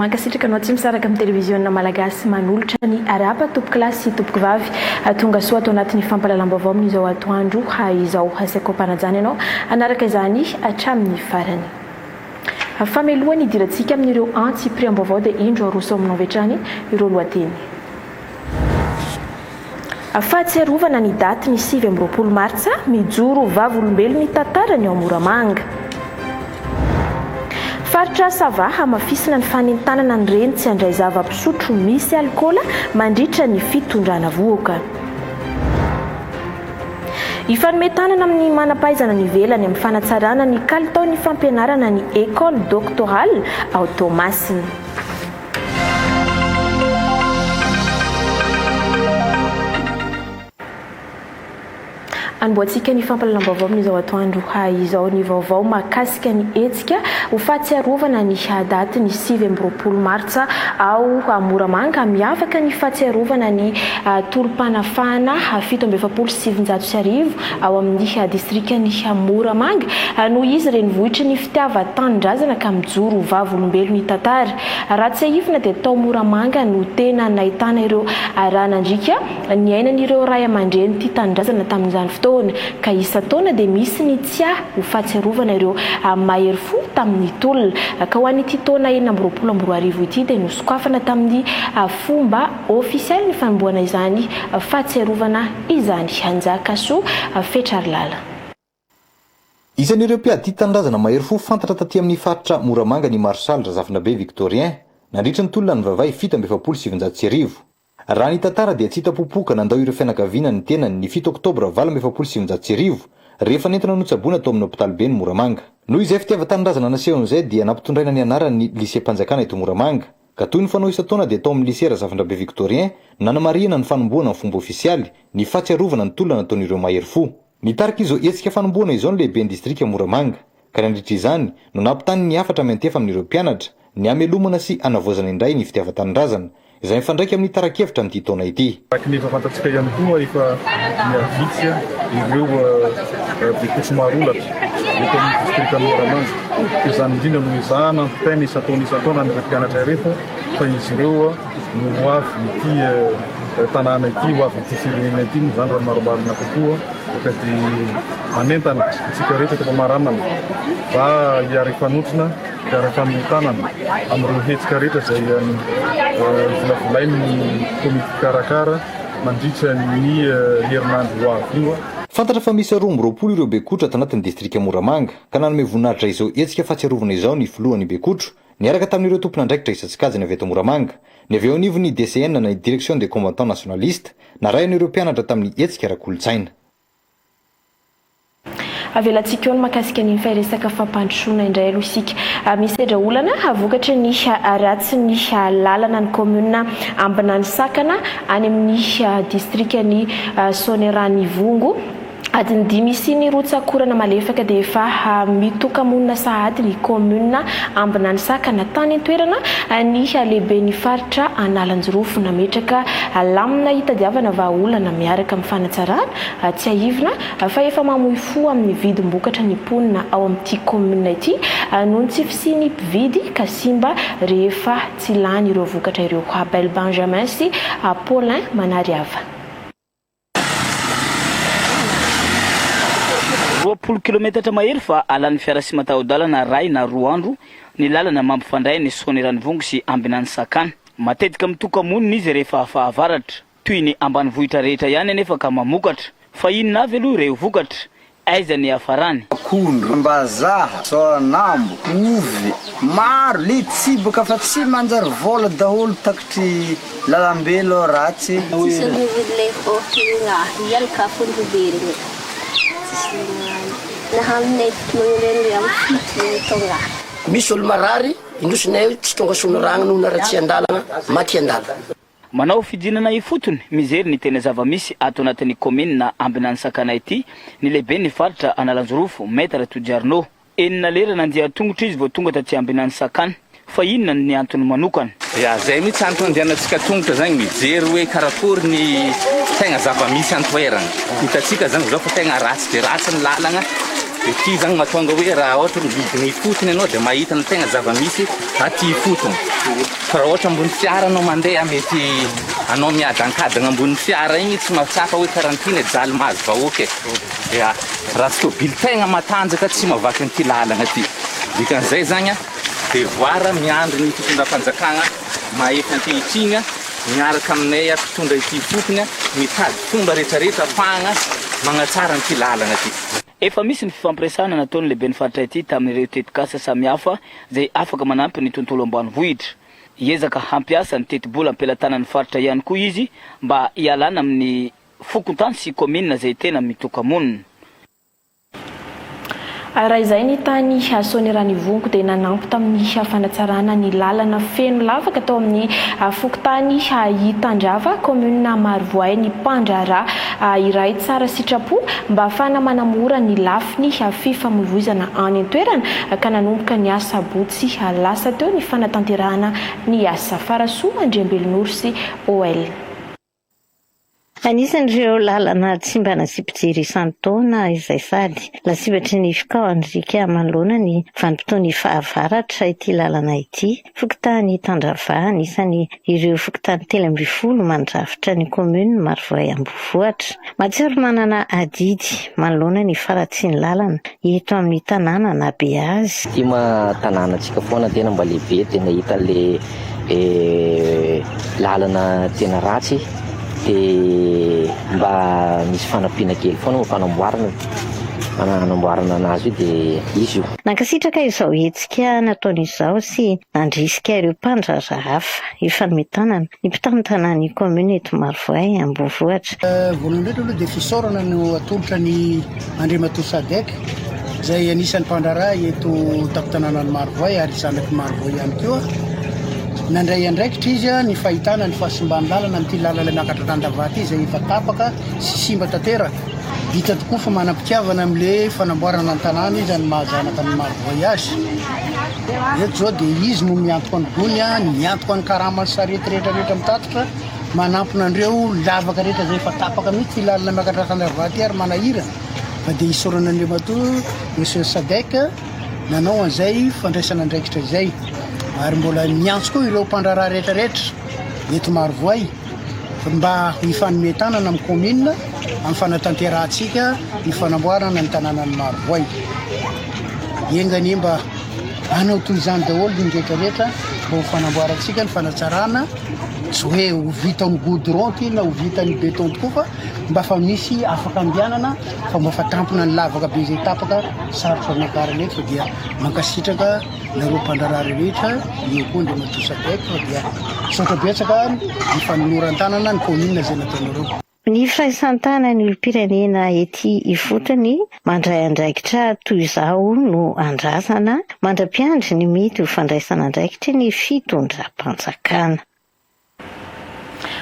Mankasitraka anao tsy misaraka amin'ny televiziona malagasy manolotra ny arahaba tompokolahy sy tompokovavy. Tonga soa ato anatin'ny fampahalalam-baovao amin'izao atoandro izao. Asaiko am-panajana ianao hanaraka izany hatramin'ny farany. Fa mialohan'ny hidirantsika amin'ireo antsipiriam-baovao dia indro aroso aminao avy hatrany ireo lohateny. Fahatsiarovana ny daty ny 29 martsa, mijoro vavolombelon'ny tantara ny ao Moramanga. Faritra Sava, hamafisina ny fanentanana ny reny tsy handray zava-pisotro misy alikaola mandritra ny fitondrana vohoka. Hifanome tanana amin'ny manam-pahaizana any ivelany amin'ny fanatsarana ny kalitaon'ny fampianarana ny Ecole Doctorale ao Toamasina. Anombohantsika ny fampahalalam-baovao amin'izao atoandro izao ny vaovao mahakasika ny hetsika ho fahatsiarovana ny daty ny 29 martsa ao Moramanga. Miavaka ny fahatsiarovana ny tolom-panafahana 1947 ao amin'ny distrikan'i Moramanga noho izy renivohitry ny fitiavan-tanindrazana ka mijoro ho vavolombelon'ny tantara. Raha tsiahivina dia tao Moramanga no tena nahitana ireo rà nandriaka niainan'ireo ray aman-dreny tia tanindrazana tamin'izany fotoana, ka isan-taona dia misy ny tsiahy ho fahatsiarovana ireo mahery fo tamin'ny tolona. Ka ho an'ity taona 2026 ity dia nosokafana tamin'ny fomba ofisialy ny fanombohana izany fahatsiarovana izany. Njakasoa Fetrarilala. Isan'ireo mpiady tanindrazana mahery fo fantatra taty amin'ny faritra Moramanga ny Marsaly Razafindrabe Victorien, nandritra ny tolona nivaivay 1947. Raha ny tantara dia tsy hita popoka nandao ireo fianakaviana ny tenany ny fito oktobra 1948, rehefa nentina notsaboina tao amin'ny hopitaliben'i Moramanga. Noho izay fitiavan-tanindrazana nasehony izay dia nampitondraina ny anarany ny liseam-panjakana eto Moramanga, ka toy ny fanao isan-taona dia tao amin'ny Lycée Razafindrabe Victorien no nanamarihana ny fanombohana amin'ny fomba ofisialy ny fahatsiarovana ny tolona nataon'ireo mahery fo. Nitarika izao hetsika fanombohana izao ny lehiben'ny distrika Moramanga, ka nandritra izany no nampitany ny hafatra miantefa amin'ireo mpianatra, ny hamelomana sy hanavaozana indray ny fitiavan-tanindrazana, izay mifandraika amin'ny tara-kevitra amin'ity taona ity. Araka ny efa fantatsika ihany koa, efa mihavitsy ireo bekotro marolatra eto amin'ny distrikan'i Moramanga. Ka izany indrindra no ezahana ampitaina isan-taona isan-taona amin'ireo mpianatra ireto fa izy ireo no ho avin'ity tanàna ity, ho avin'ity firenena ity moa izany raha ny marimarina kokoa. Ka dia manentana antsika rehetra eto am-pamaranana mba hiara-hifanotrona, hiara-hifanome tanana amin'ireo hetsika rehetra izay volavolain'ny komity mpikarakara mandritra ny herinandro ho avy io. Fantatra fa miisa 22 ireo Bekotra tanatin'ny distrika Moramanga, ka nanome voninahitra izao hetsika fahatsiarovana izao ny filohan'ny Bekotro, Niaraka tamin'ireo tompon'andraikitra isan-tsokajiny avy eto Moramanga, ny avy eo anivon'ny DCN na ny Direction des Combattants Nationalistes, narahin'ireo mpianatra tamin'ny hetsika ara-kolontsaina. Avelantsika eo ny mahakasika an'iny fa hiresaka fampandrosoana indray aloha isika. Misedra olana vokatry ny ratsin'ny lalana ny kaominina Ambinanisakana any amin'ny distrikan'i Soanierana-Ivongo. Adiny dimy sy ny rotsak'orana malefaka dia efa mitoka-monina sahady ny kaominina Ambinanisakana. Tany an-toerana ny lehiben'ny faritra Analanjirofo nametraka lamina hitadiavana vahaolana miaraka amin'ny fanatsarana. Tsiahivina fa efa mamoy fo amin'ny vidim-bokatra ny mponina ao amin'ity kaominina ity noho ny tsy fisian'ny mpividy ka simba rehefa tsy lany ireo vokatra ireo. Abel Benjamin sy Paulin Manariava. 20 kilometatra mahery fa alan'ny fiara sy mataho-dalana ray na roa andro ny lalana mampifandray ny Soanieranivongo sy Ambinanisakana. Matetika mitoka-monina izy rehefa fahavaratra. Toy ny ambanivohitra rehetra ihany anefa ka mamokatra. Fa inona avy aloha ireo vokatra? Aiza ny hiafarany? Akondro, mbazaha, soanambo, ovy, maro le tsibaka fa tsy manjary vola daholo takatry lalambe aloha ratsy. Tsisy le ohatra ny kafondro be regny tsisy le na aminay magnireny amy fito no tonga. Misy olo marary indrosinay tsy tonga sonoragna noho ny haratsian-dalagna maty an-dalagna. Manao fidinana ifotony mijery ny tena zava-misy ato anatin'ny kaominina Ambinanisakana ity ny lehiben'ny faritra Analanjirofo, Maître Tody Arnaud. Enina lera nandeha an-tongotra izy vao tonga taty Ambinanisakana. Fa inona ny antony manokana? Ya, zay mihitsy antony andehanantsika tongotra zany, mijery hoe karakory ny tegna zava-misy an-toerana. Hitantsika zany zao fa tegna ratsy dia ratsy ny lalagna, dia ty zany mahatonga hoe raha ohatra hoe midina ifotony ianao dia mahita ny tegna zava-misy aty ifotony. Fa raha ohatra ambony fiara anao mandeha mety anao miadankadagna ambony fiara igny tsy mahatsapa hoe karaha an'ity ny jaly mahazo vahoaka e. Ya, raha tsy tôbily tegna matanjaka tsy mahavaky an'ity lalagna ty. Dikan'izay zagny a, devoir miandry ny fitondram-panjakagna mahefa ankehitrigny a, miaraka aminay a mpitondra ity ifotony a, mitady fomba retraretra afahagna magnatsara an'ity lalagna ty. Efa misy ny fifampiresahana nataon'ny lehiben'ny faritra ity tamin'ireo tetikasa samihafa izay afaka manampy ny tontolo ambanivohitra. Hiezaka hampiasa ny tetibola am-pelatanan'ny faritra ihany koa izy mba hialana amin'ny fokontany sy kaominina izay tena mitoka-monina. Raha izay ny tany Soanierana-Ivongo dia nanampy tamin'ny fanatsarana ny lalana feno lavaka tao amin'ny fokontany Itandrava, kaominina Marovoay ny mpandraharaha iray tsara sitrapo mba hahafahana manamora ny lafiny fifamoivoizana any an-toerana ka nanomboka ny asabotsy lasa teo ny fanatanterahana ny asa. Farasoa Andriambelonoro sy OL. Anisan'ireo lalana tsy mba nasiam-pijery isan-taona izay sady lasibatry ny fikaohan'ny riaka manoloana ny vanim-potoan'ny fahavaratra ity lalana ity. Fokontany Tandravaha, anisan'ny ireo fokontany 13 mandrafitra ny kaominina Marovoay Ambohivohitra. Mahatsiaro manana adidy manoloana ny faharatsian'ny lalana eto amin'ny tanàna nahabe azy. Ity ma tanànantsika foana tena mba lehibe tena hita le lalana tena ratsy de mba misy fanampiana kely foana mba fanamboarana fanamboarana anazy io de izy io. Nankasitraka izao hetsika nataony izao sy nandrisika ireo mpandraharaha hafa hifanome tanana ny mpitantana ny kaominina eto Marovoay Ambohivohitra. Voalohany indrindra aloha dia fisaorana no atolotra ny Andriamatoa Sadec izay anisan'ny mpandraharaha eto tampon-tanànan'i Marovoay ary zanak'i Marovoay ihany koa. Nandray andraikitra izy ny fahitana ny fahasimban'ny lalana amin'ity lalana miakatra Andavaha ity izay efa tapaka sy simba tanteraka. Hita tokoa fa manam-pitiavana amin'ilay fanamboarana ny tanàna izy amin'ny maha zanaka an'i Marovoay azy. Eto izao dia izy no miantoka ny gony, miantoka ny karaman'ny sarety rehetra rehetra mitatitra. Manampina an'ireo lavaka rehetra izay efa tapaka mihitsy ity lalana miakatra Andavaha ity ary manahirana fa dia isaorana Andriamatoa Monsieur Sadec nanao an'izay fandraisana andraikitra izay ary mbola miantso koa ireo mpandraharaha rehetra rehetra eto Marovoay mba hifanome tanana amin'ny commune amin'ny fanatanterahantsika ny fanamboarana ny tanànan'i Marovoay. Enga anie mba hanao toy izany daholo ny rehetra rehetra mba ho fanamboarantsika ny fanatsarana Tsy hoe ho vita amin'ny goudron ity na ho vita amin'ny béton tokoa fa mba fa misy afaka andehanana fa mba fa tampona ny lavaka be izay tapaka sarotra niakarana eto fa dia mankasitraka nareo mpandraharaha rehetra eo koa Andriamatoa Sadec fa dia misaotra betsaka ny fanoloran-tanana ny commune izay nataonareo. Ny firaisan-tanan'ny olom-pirenena ety ifotony mandray andraikitra toy izao no andrasana mandra-piandry ny mety ho fandraisan'andraikitry ny fitondram-panjakana.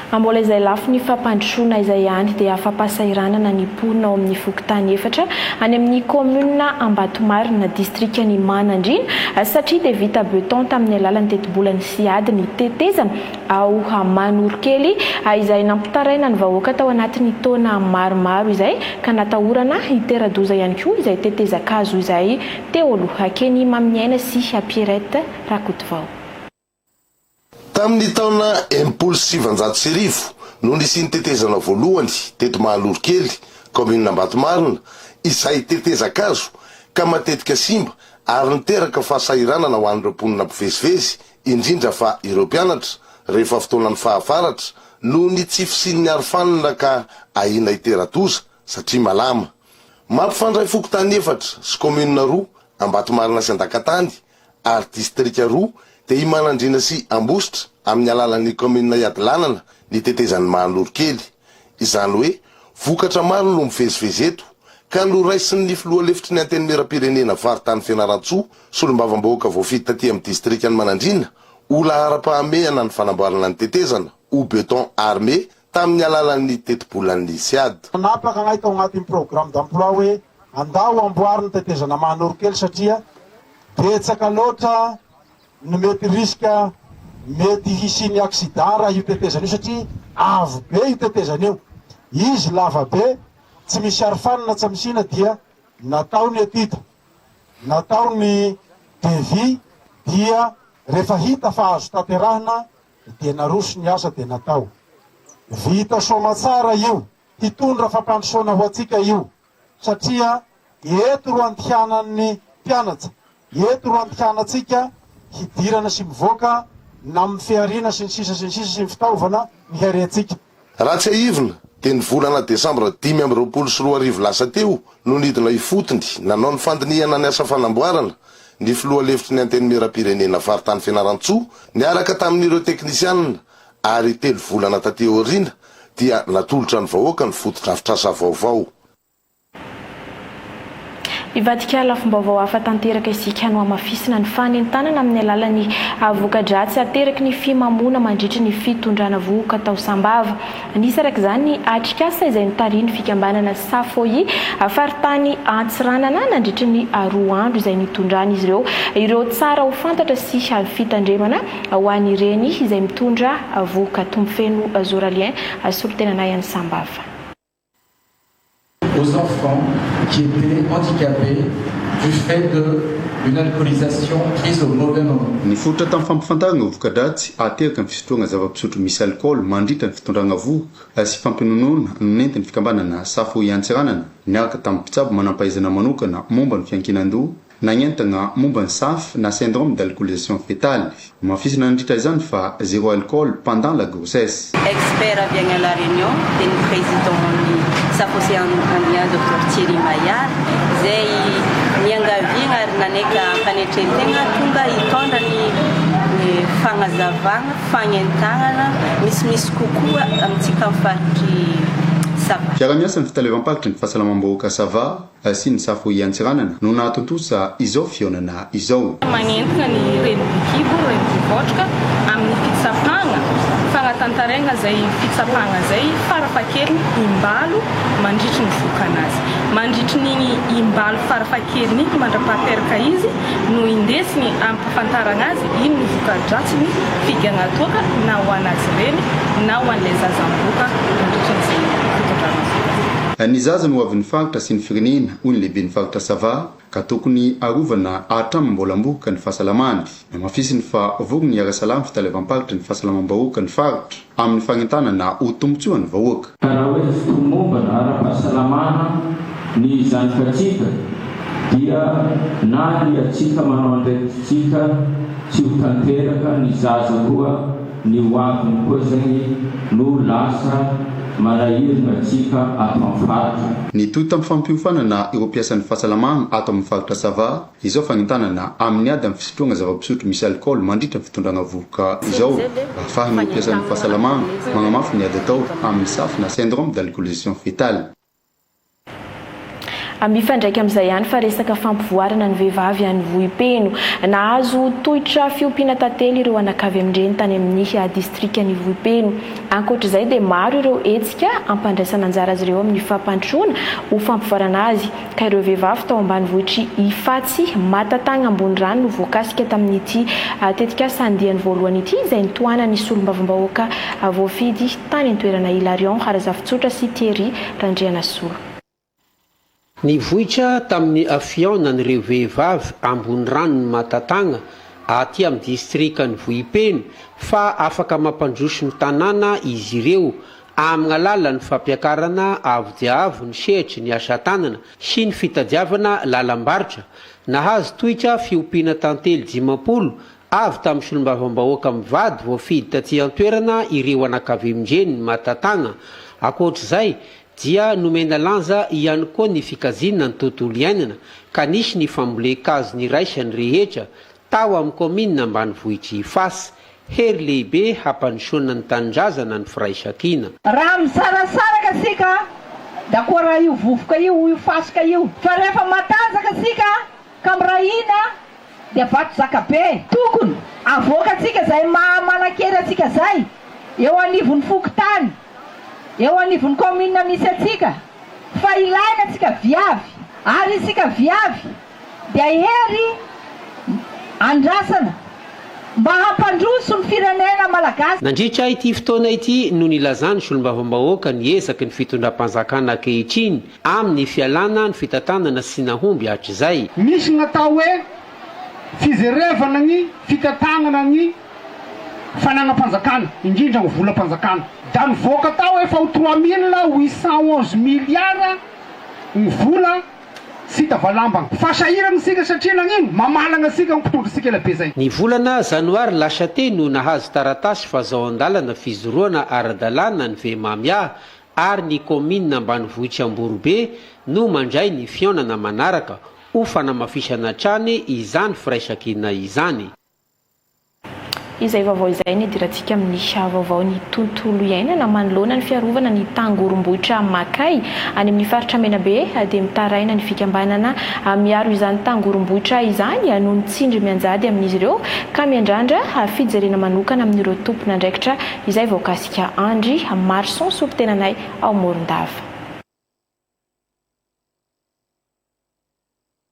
Mbola izay lafiny fampandrosoana izay ihany dia afa-pahasahiranana ny mponina ao amin'ny fokontany efatra any amin'ny kaominina Ambatomarina, distrikan'i Manandriana satria dia vita beton tamin'ny alalan'ny tetibolan'ny Siad ny tetezana ao Manorokely izay nampitaraina ny vahoaka tao anatin'ny taona maromaro izay ka natahorana hitera-doza ihany koa izay tetezan-kazo izay teo aloha. Kenny Maminiaina sy Pierrette Rakotovao. Tamin'ny taona 1960 no nisian'ny tetezana voalohany teto Mahalorokely, kaominina Ambatomarina, izay tetezan-kazo ka matetika simba ary niteraka fahasahiranana ho an'ireo mponina mpivezivezy indrindra fa ireo mpianatra, rehefa fotoanan'ny fahavaratra, noho ny tsy fisian'ny arofanina ka ahiana hitera-doza satria malama. Mampifandray fokontany efatra sy kaominina roa, Ambatomarina sy Andakatany, ary distrika roa, dia i Manandriana sy Ambositra, amin'ny alalan'ny kaominina Iadilanana, ny tetezan'i Mahanoro-kely. Izany hoe, vokatra maro no mivezivezy eto, ka noraisin'ny filoha lefitry ny Antenimierampirenena faritany Fianarantsoa, solombavambahoaka voafidy taty amin'ny distrikan'i Manandriana, ho laharam-pahamehana ny fanamboarana ny tetezana ho beton armé tamin'ny alalan'ny tetibolan'ny Ciad. Nanapaka anay tao agnatin'ny programme d'emploi hoe andao amboary ny tetezana Mahanoro kely satria betsaka loatra ny mety risque mety hisian'ny accident raha io tetezana io satria avo be io tetezana io, izy lava be, tsy misy arofanina tsy misy inona dia natao ny étude, natao ny devis dia. Rehefa hita fa azo tanterahina dia naroso ny asa dia natao. Vita soamatsara io, hitondra fampandrosoana ho antsika io satria eto ro andihanan'ny mpianatsa, eto ro andihanantsika hidirana sy mivoaka na amin'ny fihariana sy ny sisa sy ny sisa sy ny fitaovana nihariantsika. Raha tsiahivina dia ny volana desambra 2025 lasa teo no nidina ifotony nanao ny fandinihana ny asa fanamboarana ny filoha lefitry ny Antenimierampirenena faritany Fianarantsoa niaraka tamin'ireo teknisianina ary telo volana taty aoriana dia natolotra ny vahoaka ny fotodrafitrasa vaovao. Hivadika lafim-baovao hafa tanteraka isika nohamafisina ny fanentanana amin'ny alalan'ny voka-dratsy ateraky ny fimamoana mandritry ny fitondrana vohoka tao Sambava. Nisy araka izany ny atrikasa izay notarihin'ny fikambanana Safoi faritany Antsiranana nandritry ny roa andro izay nitondran'izy ireo ireo tsara ho fantatra sy fitandremana ho an'ireny izay mitondra vohoka. Tompofeno Zoralien, solontenanay any Sambava. Aux enfants qui étaient handicapés du fait de une alcoolisation prise au mauvais moment. Nifototra tamin'ny fampifantarana ireo voka-dratsy ateraky ny fisotroana zava-pisotro misy alikaola mandritra ny fitondrana vohoka sy fampinonoana no nentin'ny fikambanana Safoy Antsiranana niaraka tamin'ny mpitsabo manampahaizana manokana momba ny fiankinan-doha Nagnentana momba ny SAF na syndrome d'alcoolisation fetale. Nohamafisina nandritra izany fa zéro alcool pendant la grossesse. Expert avy agny à La Réunion dia ny président-n'ny SAF Océan Indien Docteur Thierry Maillard izay niangaviagna ary nanaiky am-panetren-tegna tonga hitondra ny fagnazavagna, fagnentagnana misimisy kokoa amintsika amin'ny faritry Sava. Fiaraha-miasan'ny fitalevam-paritry ny fahasalamam-bahoaka Sava sy ny Safoy Antsiranana no nahatontosa izao fihaonana izao. Magnentana ny reny bekibo, reny bevotroka amin'ny fitsapagna, fagnatantaraigna zay fitsapagna zay farafahakeliny imbalo mandritry ny vokanazy. Mandritry n'igny imbalo farafahakeliny igny mandrapahateraka izy no indesigny ampafantaragna azy ino ny voka-dratsiny figagna toaka na ho an'azy reny na ho an'ilay zaza mivoaka mandritry ny fitondrana voka zay. Ny zaza no hoavin'ny faritra sy ny firenena, hoy ny lehiben'ny faritra Sava, ka tokony arovana hatramin'ny mbola am-bohoka ny fahasalamany. Namafisiny fa vory ny ara-salama fitaleavam-paritry ny fahasalamam-bahoaka ny faritra amin'ny fanentanana ho tombontsoan'ny vahoaka. Ka raha hoe tsy tomombana ara-pahasalamana ny zanakatsika dia na ny atsika manao andraikitsika tsy ho tanteraka, ny zaza koa ny ho aviny koa zegny no lasa manahirana atsika ato am faritra. Nitohy tamin'ny fampiofanana ireo mpiasan'ny fahasalamana ato amin'ny faritra Sava izao fanentanana amin'ny ady amin'ny fisotroana zava-pisotro misy alikaola mandritra ny fitondrana vohoka izao mba hahafahan'ireo mpiasan'ny fahasalamana manamafy ny ady atao amin'ny saf na syndrome d'alcoolisation fetale. Mifandraika amin'izay ihany fa resaka fampivoarana ny vehivavy any Vohipeno. Nahazo toitra fiompiana tantely ireo anakavy amin-dreny tany amin'ny distrikan'i Vohipeno. Ankoatra izay dia maro ireo hetsika hampandraisana anjara azy ireo amin'ny fampandrosoana ho fampivoarana azy ka ireo vehivavy tao ambanivohitr'i Ifatsy, Matatagna Ambonirano no voakasika tamin'ity tetikasa andiany voalohany ity izay nitohanan'ny solombavambahoaka voafidy tany an-toerana Hilarion Razafintsotra sy Thierry Randrianasolo. Nivoitra tamin'ny fihaonan'ireo vehivavy ambony ranon'i Matatagna aty amin'ny distrikan'i Vohipeno fa afaka mampandroso ny tanàna izy ireo amin'ny alalan'ny fampiakarana avo dia avo ny sehatry ny asa tanana sy ny fitadiavana lalam-barotra. Nahazo toitra fiompiana tantely 50 Avy tamin'ny solombavambahoaka mivady voafidy taty an-toerana ireo anakavimindreniny Matatagna. Ankoatr'izay, dia nomena lanja ihany koa ny fikajiana ny tontolo iainana, ka nisy ny fambolen-kazo niraisan'ny rehetra tao amin'ny kaominina ambanivohitr'i Ifasy. Hery lehibe hampandrosoana ny tanindrazana ny firaisankina. Raha misarasaraka isika dia koa raha io vovoka io, io fasika io. Fa rehefa matanjaka isika ka miray hina dia vato zakabe. Tokony avoakantsika izay maha manan-kery antsika izay eo anivon'ny fokontany, eo anivon'ny kaominina misy antsika fa ilaina antsika viavy ary isika viavy dia hery andrasana mba hampandroso ny firenena malagasy. Nandritra ity fotoana ity no nilazan'ny solombavambahoaka ny ezaky ny fitondram-panjakana ankehitriny amin'ny fialana ny fitantanana sy nahomby hatrizay. Misy ny atao hoe Fizerevana ny fitantanana ny fanagnam-panjakana, indrindra ny volam-panjakana. Da nivoaka tao efa ho 3811 milliards ny vola tsy hita valambagna. Fa sahirana isika satria nagnino? Mamalagna antsika ny mpitondra antsika ela be zay. Ny volana janoary lasa teo no nahazo taratasy fahazahoan-dalana fizoroana ara-dalàna ny Vemamia ary ny kaominina ambanivohitry Amborobe no mandray ny fihaonana manaraka ho fanamafisana hatrany izany firaisankina izany. Izay vaovao izay no idirantsika amin'ny vaovao ny tontolo iainana. Manoloana ny fiarovana ny tangorombohitra Makay any amin'ny faritra Menabe dia mitaraina ny fikambanana miaro izany tangorombohitra izany noho ny tsindry mianjady amin'izy ireo ka miandrandra fijerena manokana amin'ireo tompon'andraikitra izay voakasika Andry Marson solontenanay ao Morondava.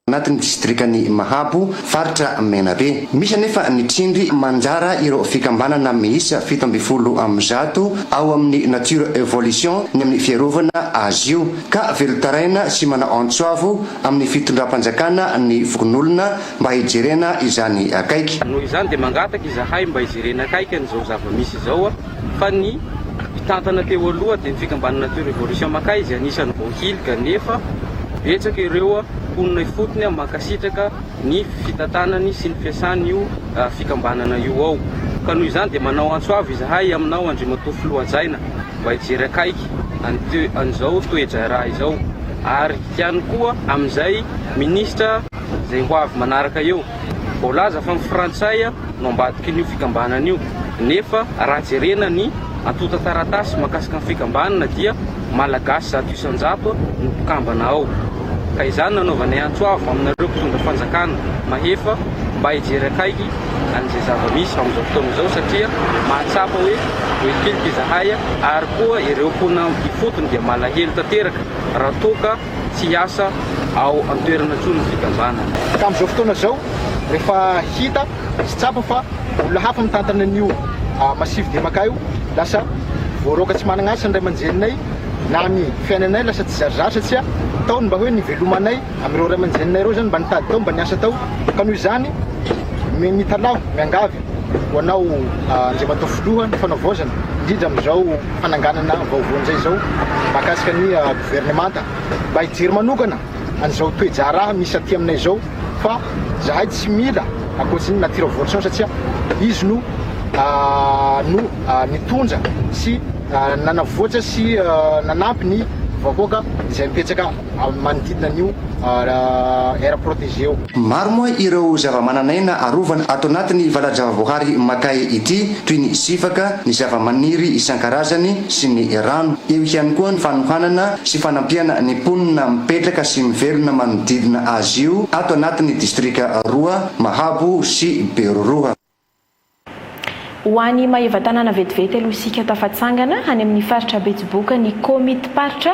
Anatin'ny distrikan'i Mahabo, faritra Menabe. Misy anefa ny tsindry manjara ireo fikambanana miisa 117 ao amin'ny Nature Evolution ny amin'ny fiarovana azy io, ka velon-taraina sy manao antso avo amin'ny fitondram-panjakana ny fokonolona mba hijerena izany akaiky. Noho izany dia mangataka izahay mba hijerena akaiky an'izao zava-misy izao fa ny mpitantana teo aloha dia ny fikambanana Nature Evolution Makay izay anisan'ny voahilika nefa betsaka ireo mponina ifotony mankasitraka ny fitantanany sy ny fiasany io fikambanana io ao. Ka noho izany dia manao antso avo izahay aminao Andriamatoa Filoha hajaina mba hijery akaiky an'izao toe-draharaha izao ary ihany koa amin'izay minisitra izay ho avy manaraka eo. Voalaza fa ny frantsay no ambadikin'io fikambanana io, nefa raha jerena ny antontan-taratasy mahakasika ny fikambanana dia Malagasy 100% no mpikambana ao. Ka izany no anaovanay antso avo aminareo mpitondra fanjakana mahefa mba hijery akaiky an'izay zava-misy amin'izao fotoana izao satria mahatsapa hoe voahilikilika izahay ary koa ireo mponina ifotony dia malahelo tanteraka raha toa ka tsy hiasa ao an-toerana intsony ny fikambanana. Ka amin'izao fotoana izao, rehefa hita sy tsapa fa olona hafa mitantana an'io Massif de Maka io, lasa voaroaka tsy manana asa ny ray aman-dreninay na ny fiainanay lasa tsy zarizary satria tao ny mba hoe nivelomanay amin'ireo ray aman-dreninay ireo izany mba nitady tao mba niasa tao ka noho izany mitalaho miangavy ho anao Andriamatoa Filoha ny fanavaozana indrindra amin'izao fananganana vaovao indray izao mahakasika ny governemanta mba hijery manokana an'izao toe-draharaha misy aty aminay izao fa zahay tsy mila ankoatry ny nature evolution satria izy no no nitondra sy nanavoatra sy nanampy ny vahoaka izay mipetraka manodidina an'io aire protégée io. Maro moa ireo zavamananaina arovana ato anatin'ny vala-javaboahary Makay ity, toy ny sifaka, ny zavamaniry isan-karazany sy ny rano. Eo ihany koa ny fanohanana sy fanampiana ny mponina mipetraka sy mivelona manodidina azy io ato anatin'ny distrika roa, Mahabo sy Beroroha. Ho any Maevatanàna vetivety aloha isika tafatsangana any amin'ny faritra Betsiboka ny komitim-paritra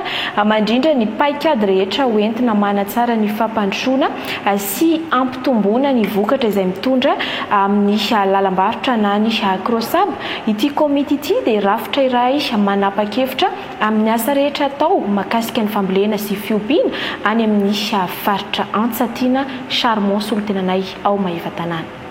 mandrindra ny paikady rehetra ho entina manatsara ny fampandrosoana sy hampitomboana ny vokatra izay mitondra amin'ny lalam-barotra na ny Crosab. Ity komity ity dia rafitra iray manapa-kevitra amin'ny asa rehetra atao mahakasika ny fambolena sy fiompiana any amin'ny faritra Antsatiana Charmont solontenanay ao Maevatanàna.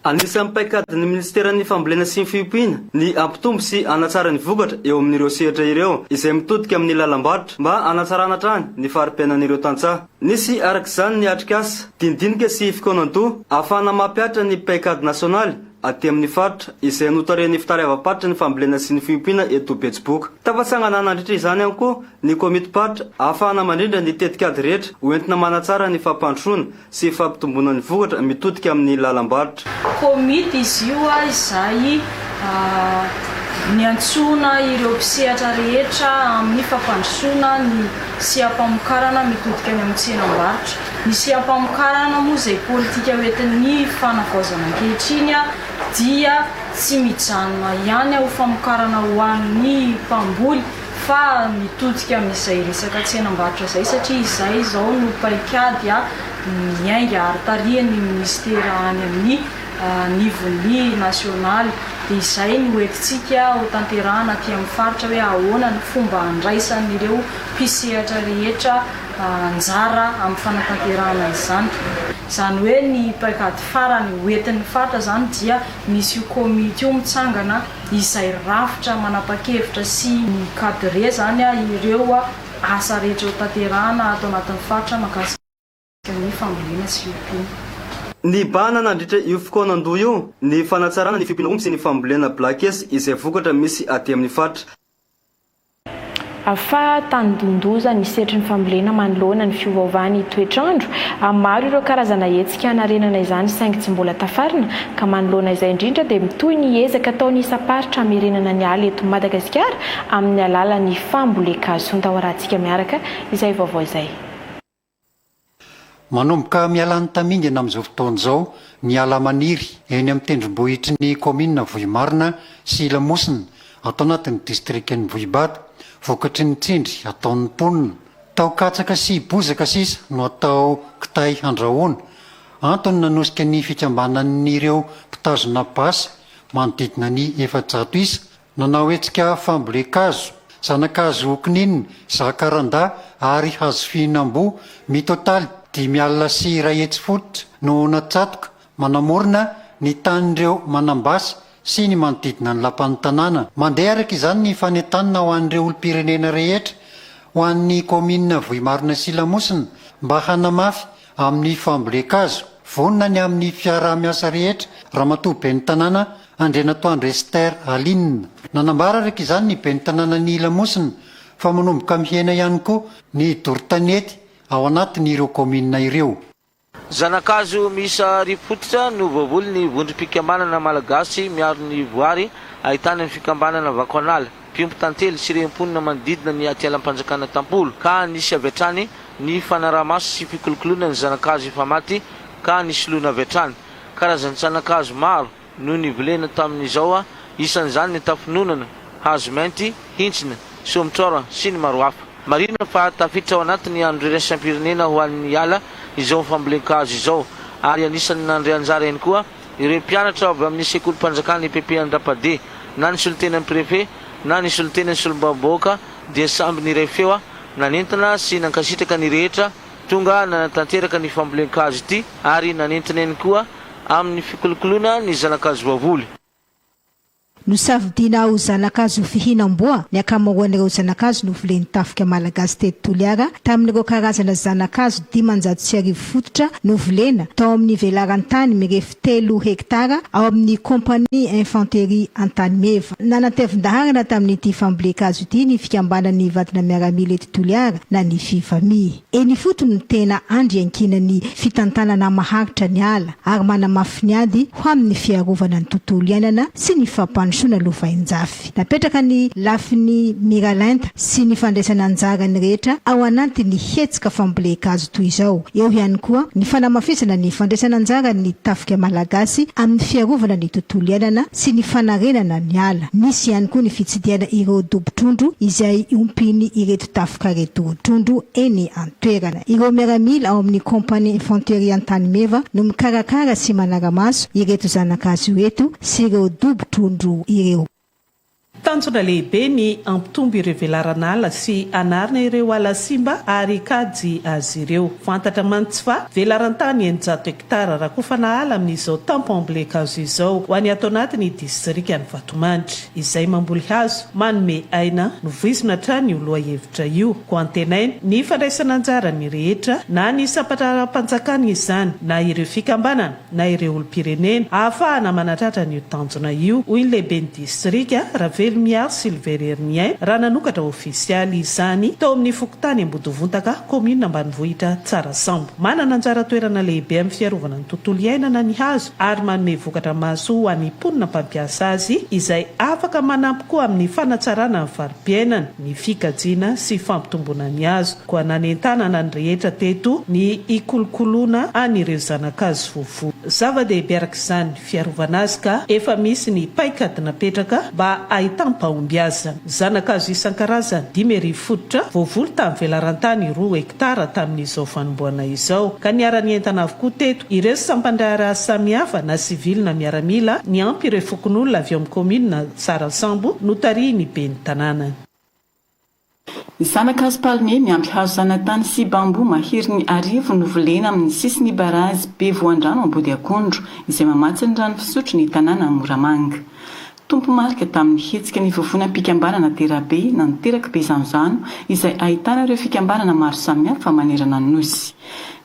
Anisan'ny paikadin'ny minisiteran'ny Fambolena sy ny Fiompiana ny hampitombo sy hanatsara ny vokatra eo amin'ireo sehatra ireo, izay mitodika amin'ny lalam-barotra mba hanatsarana hatrany ny fari-piainan'ireo tantsaha. Nisy araka izany ny atrikasa, dinidinika sy fikaonan-doha ahafahana mampihatra ny paikady nasionaly aty amin'ny faritra, izay notarihan'ny fitaleavam-paritry ny Fambolena sy ny Fiompiana eto Betsiboka. Tafatsangana nandritra izany ihany koa ny komitim-paritra ahafahana mandrindra ny tetikady rehetra hoentina manatsara ny fampandrosoana sy fampitomboana ny vokatra mitodika amin'ny lalam-barotra. Komity izy io izay niantsoana ireo mpisehatra rehetra amin'ny fampandrosoana ny seha-pamokarana mitodika any amin'ny tsenam-barotra. Ny seha-pamokarana moa izay politika hoentin'ny fanavaozana ankehitriny dia tsy mijanona ihany ho famokarana ho an'ny mpamboly fa mitodika amin'izay resaka tsenam-barotra izay satria izay izao no paikady miainga ary tarihan'ny minisitera any amin'ny anivon'ny nasionaly dia izay no entintsika ho tanterahana aty amin'ny faritra hoe ahoana ny fomba handraisan'ireo mpisehatra rehetra anjara amin'ny fanatanterahana izany. Izany hoe ny paikady farany ho entin'ny faritra izany dia misy io komity io mitsangana izay rafitra manapa-kevitra sy mi-cadrer izany ireo asa rehetra ho tanterahana ato anatin'ny faritra mahakasika ny fambolena sy fiompiana. Nibahana nandritra io fikaonandoha io ny fanatsarana ny fiompiana omby sy ny fambolena blakes izay vokatra misy aty amin'ny faritra. Fa tandindoza ny sehatry ny fambolena manoloana ny fiovaovan'ny toetr'andro. Maro ireo karazana hetsika hanarenana izany saingy tsy mbola tafarina ka manoloana izay indrindra dia mitohy ny ezaka ataon'ny isam-paritra hamerenana ny ala eto Madagasikara amin'ny alalan'ny fambolen-kazo. Ndao arahantsika miaraka izay vaovao izay. Manomboka miala ny tamingana amin'izao fotoana izao ny ala maniry eny amin'ny tendrombohitry ny kaominina Vohimarina sy Lamosina ato anatin'ny distrikan'i Vohibato, vokatry ny tsindry ataon'ny mponina. Tao katsaka sy bozaka sisa no atao kitay handrahoana. Antony nanosika ny fikambanan'ireo mpitazona basy manodidina ny 400 isa Nanao hetsika fambolen-kazo, zana-kazo kininina, zakarandà ary hazo fihinam-boa mitotaly 150 fototra no natsatoka manamorona ny tanin'ireo manam-basy sy ny manodidina ny lapan'ny tanàna. Mandeha araka izany ny fanentanana ho an'ireo olom-pirenena rehetra ho an'ny kaominina Vohimarina sy Lamosina mba hanamafy amin'ny fambolen-kazo. Vonona ny amin'ny fiaraha-miasa rehetra Ramatoa Ben'ny Tanàna Andrianatoandro Esther Aline. Nanambara araka izany ny Ben'ny Tanànan'i Lamosina fa manomboka mihena ihany koa ny doro tanety ao anatin'ireo kaominina ireo. Zana-kazo miisa arivo fototra no voavolin'ny vondrom-pikambanana malagasy miaro ny voary ahitana ny fikambanana Vakoanala, mpiompy tantely sy ireo mponina manodidina ny atialam-panjakana Tampolo ka nisy avy hatrany ny fanaraha-maso sy fikolokoloana ny zana-kazo efa maty ka nisoloina avy hatrany. Karazan-tsana-kazo maro no nivolena tamin'izao, isan'izany ny tafononana, hazo mainty, hintsina, somotraora sy ny maro hafa. Marihina fa tafiditra ao anatin'ny andro iraisam-pirenena ho an'ny ala izao fambolen-kazo izao ary anisan'ny nandray anjara ihany koa ireo mpianatra avy amin'ny sekolim-panjakana EPP Andrapade na ny solontenan'ny Prefe na ny solontenan'ny solombavambahoaka dia samby niray feo Nanentana sy nankasitraka ny rehetra tonga nanatanteraka ny fambolen-kazo ity ary nanentana ihany koa amin'ny fikolokoloana ny zana-kazo voavoly. Nosafidiana ho zana-kazo fihinam-boa ny ankamaroan'ireo zana-kazo novolen'ny tafika malagasy teto Toliara tamin'ireo karazana zana-kazo 1500 fototra novolena tao amin'ny velaran-tany mirefy telo hektara ao amin'ny Compagnie Infanterie Antanimeva. Nanatevin-daharana tamin'ity fambolen-kazo ity ny fikambanan'ny vadina miaramila eto Toliara na ny Fivami. Eny ifotony no tena andry iankinan'ny fitantanana maharitra ny ala ary manamafy ny ady ho amin'ny fiarovana ny tontolo iainana sy ny fampandrosoana lovainjafy. Napetraka ny lafiny miralenta sy ny fandraisana anjara ny rehetra ao anatin'ny hetsika fambolen-kazo toy izao. Eo ihany koa ny fanamafisana ny fandraisana anjaran'ny tafika malagasy amin'ny fiarovana ny tontolo iainana sy ny fanarenana ny ala. Nisy ihany koa ny fitsidihana ireo dobo-trondro izay ompian'ny ireto tafika ireto trondro eny an-toerana. Ireo miaramila ao amin'ny Compagnie Infanterie Antanimeva no mikarakara sy manara-maso ireto zana-kazo ireto sy ireo dobo-trondro ireo. Tanjona lehibe ny hampitombo ireo velaran'ala sy hanarina ireo ala simba ary hikajy azy ireo. Fantatra mantsy fa velaran-tany 600 hektara rakofana ala amin'izao tampom-bolen-kazo izao ho an'ny ato anatin'ny distrikan'i Vatomandry. Izay mamboly hazo, manome aina no voizina hatrany io lohahevitra io. Koa antenaina ny fandraisana anjaran'ny rehetra na ny sampan-draharaham-panjakana izany na ireo fikambanana. na ireo olom-pirenena ahafahana manatratra an'io tanjona io, hoy ny lehiben'ny distrika, Ravelomiary Sylvain Heriniaina, raha nanokatra ofisialy izany tao amin'ny fokontany Ambodivontaka, kaominina ambanivohitra Tsarasambo. Manana anjara toerana lehibe amin'ny fiarovana ny tontolo iainana ny hazo ary manome vokatra mahasoa ho an'ny mponina mpampiasa azy izay afaka manampy koa amin'ny fanatsarana ny fari-piainana, ny fikajiana sy fampitomboana ny hazo. Koa nanentanana ny rehetra teto ny hikolokoloana an'ireo zana-kazo voavoa. Zava-dehibe araka izany ny fiarovana azy ka efa misy ny paikady napetraka mba hahitam-pahombiazana. Zana-kazo isan-karazany 5000 fototra voavoly tamin'ny velaran-tany roa hektara tamin'izao fanombohana izao ka niara-nientana avokoa teto ireo sampan-draharaha samihafa na sivily na miaramila niampy ireo fokonolona avy ao amin'ny kaominina Tsarasambo notarihin'ny ben'ny tanàna. Zanakazo palmier miampy hazo zanatany sy bambou maherin'ny arivo no volena amin'ny sisin'ny barazy be voandrano Ambodiakondro, izay mamatsy ny rano fisotro ny tanàna Moramanga. Tompo-marika tamin'ny hetsika ny vovonam-pikambanana Terabe na ny Teraky Bezanozano izay ahitana ireo fikambanana maro samihafa manerana ny Nosy.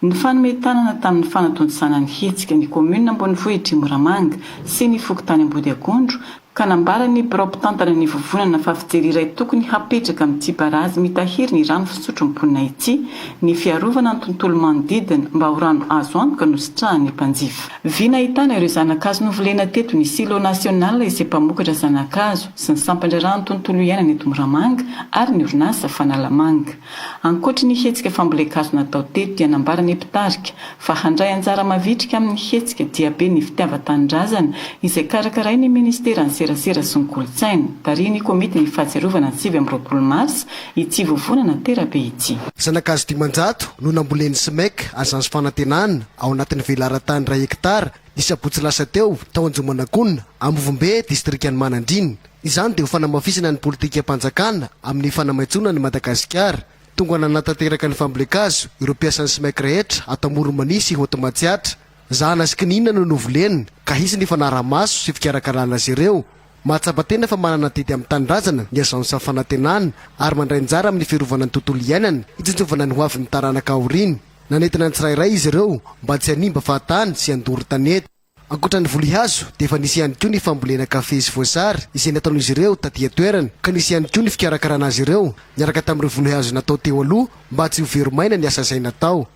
Nifanome tanana tamin'ny fanatontosana ny hetsika ny kaominina ambonivohitr'i Moramanga sy ny fokontany Ambodiakondro ka nambaran'ny birao mpitantana ny vovonana fa fijery iray tokony hapetraka amin'ity barazy mitahiry ny rano fisotro ny mponina ity ny fiarovana ny tontolo manodidina mba ho rano azo antoka no sitrahan'ny mpanjifa. Vy nahitana ireo zana-kazo novolena teto ny Silo National izay mpamokatra zana-kazo sy ny sampan-draharahan'ny tontolo iainana eto Moramanga ary ny orinasa Fanalamanga. Ankoatry ny hetsika fambolen-kazo natao teto dia nambaran'ny mpitarika fa handray anjara mavitrika amin'ny hetsika diabe ny fitiavan-tanindrazana izay karakarain'ny ministeran'ny serasera sy ny kolontsaina, tarihin'ny komitin'ny fahatsiarovana ny 29 marsa ity vovonana terabe ity. Zanakazo 500 no nambolen'ny Smec Agence Fanantenana ao anatin'ny velaran-tany iray hektara ny sabotsy lasa teo tao Anjomanakona, Ambovombe, distrikan'i Manandriana. Izany dia ho fanamafisana ny politikam-panjakana amin'ny fanamaitsoana an'i Madagasikara. Tonga nanatanteraka ny fambolen-kazo ireo mpiasan'ny Smec rehetra ato Amoron'i Mania sy Haute Matsiatra. Zahana sy kininina no novolena ka hisy ny fanaraha-maso sy fikarakarana azy ireo. Mahatsapa tena fa manana adidy amin'ny tanindrazana ny Agence Fanantenana ary mandray anjara amin'ny fiarovana ny tontolo iainana hitsinjovana ny hoavin'ny taranaka aoriana. Nanentana ny tsirairay izy ireo mba tsy hanimba fahatany sy handoro tanety. Ankoatra ny voly hazo dia efa nisy ihany koa ny fambolena kafe sy voasary izay nataon'izy ireo taty an-toerana ka nisy ihany koa ny fikarakarana azy ireo niaraka tamin'ireo voly hazo natao teo aloha mba tsy ho very maina ny asa izay natao.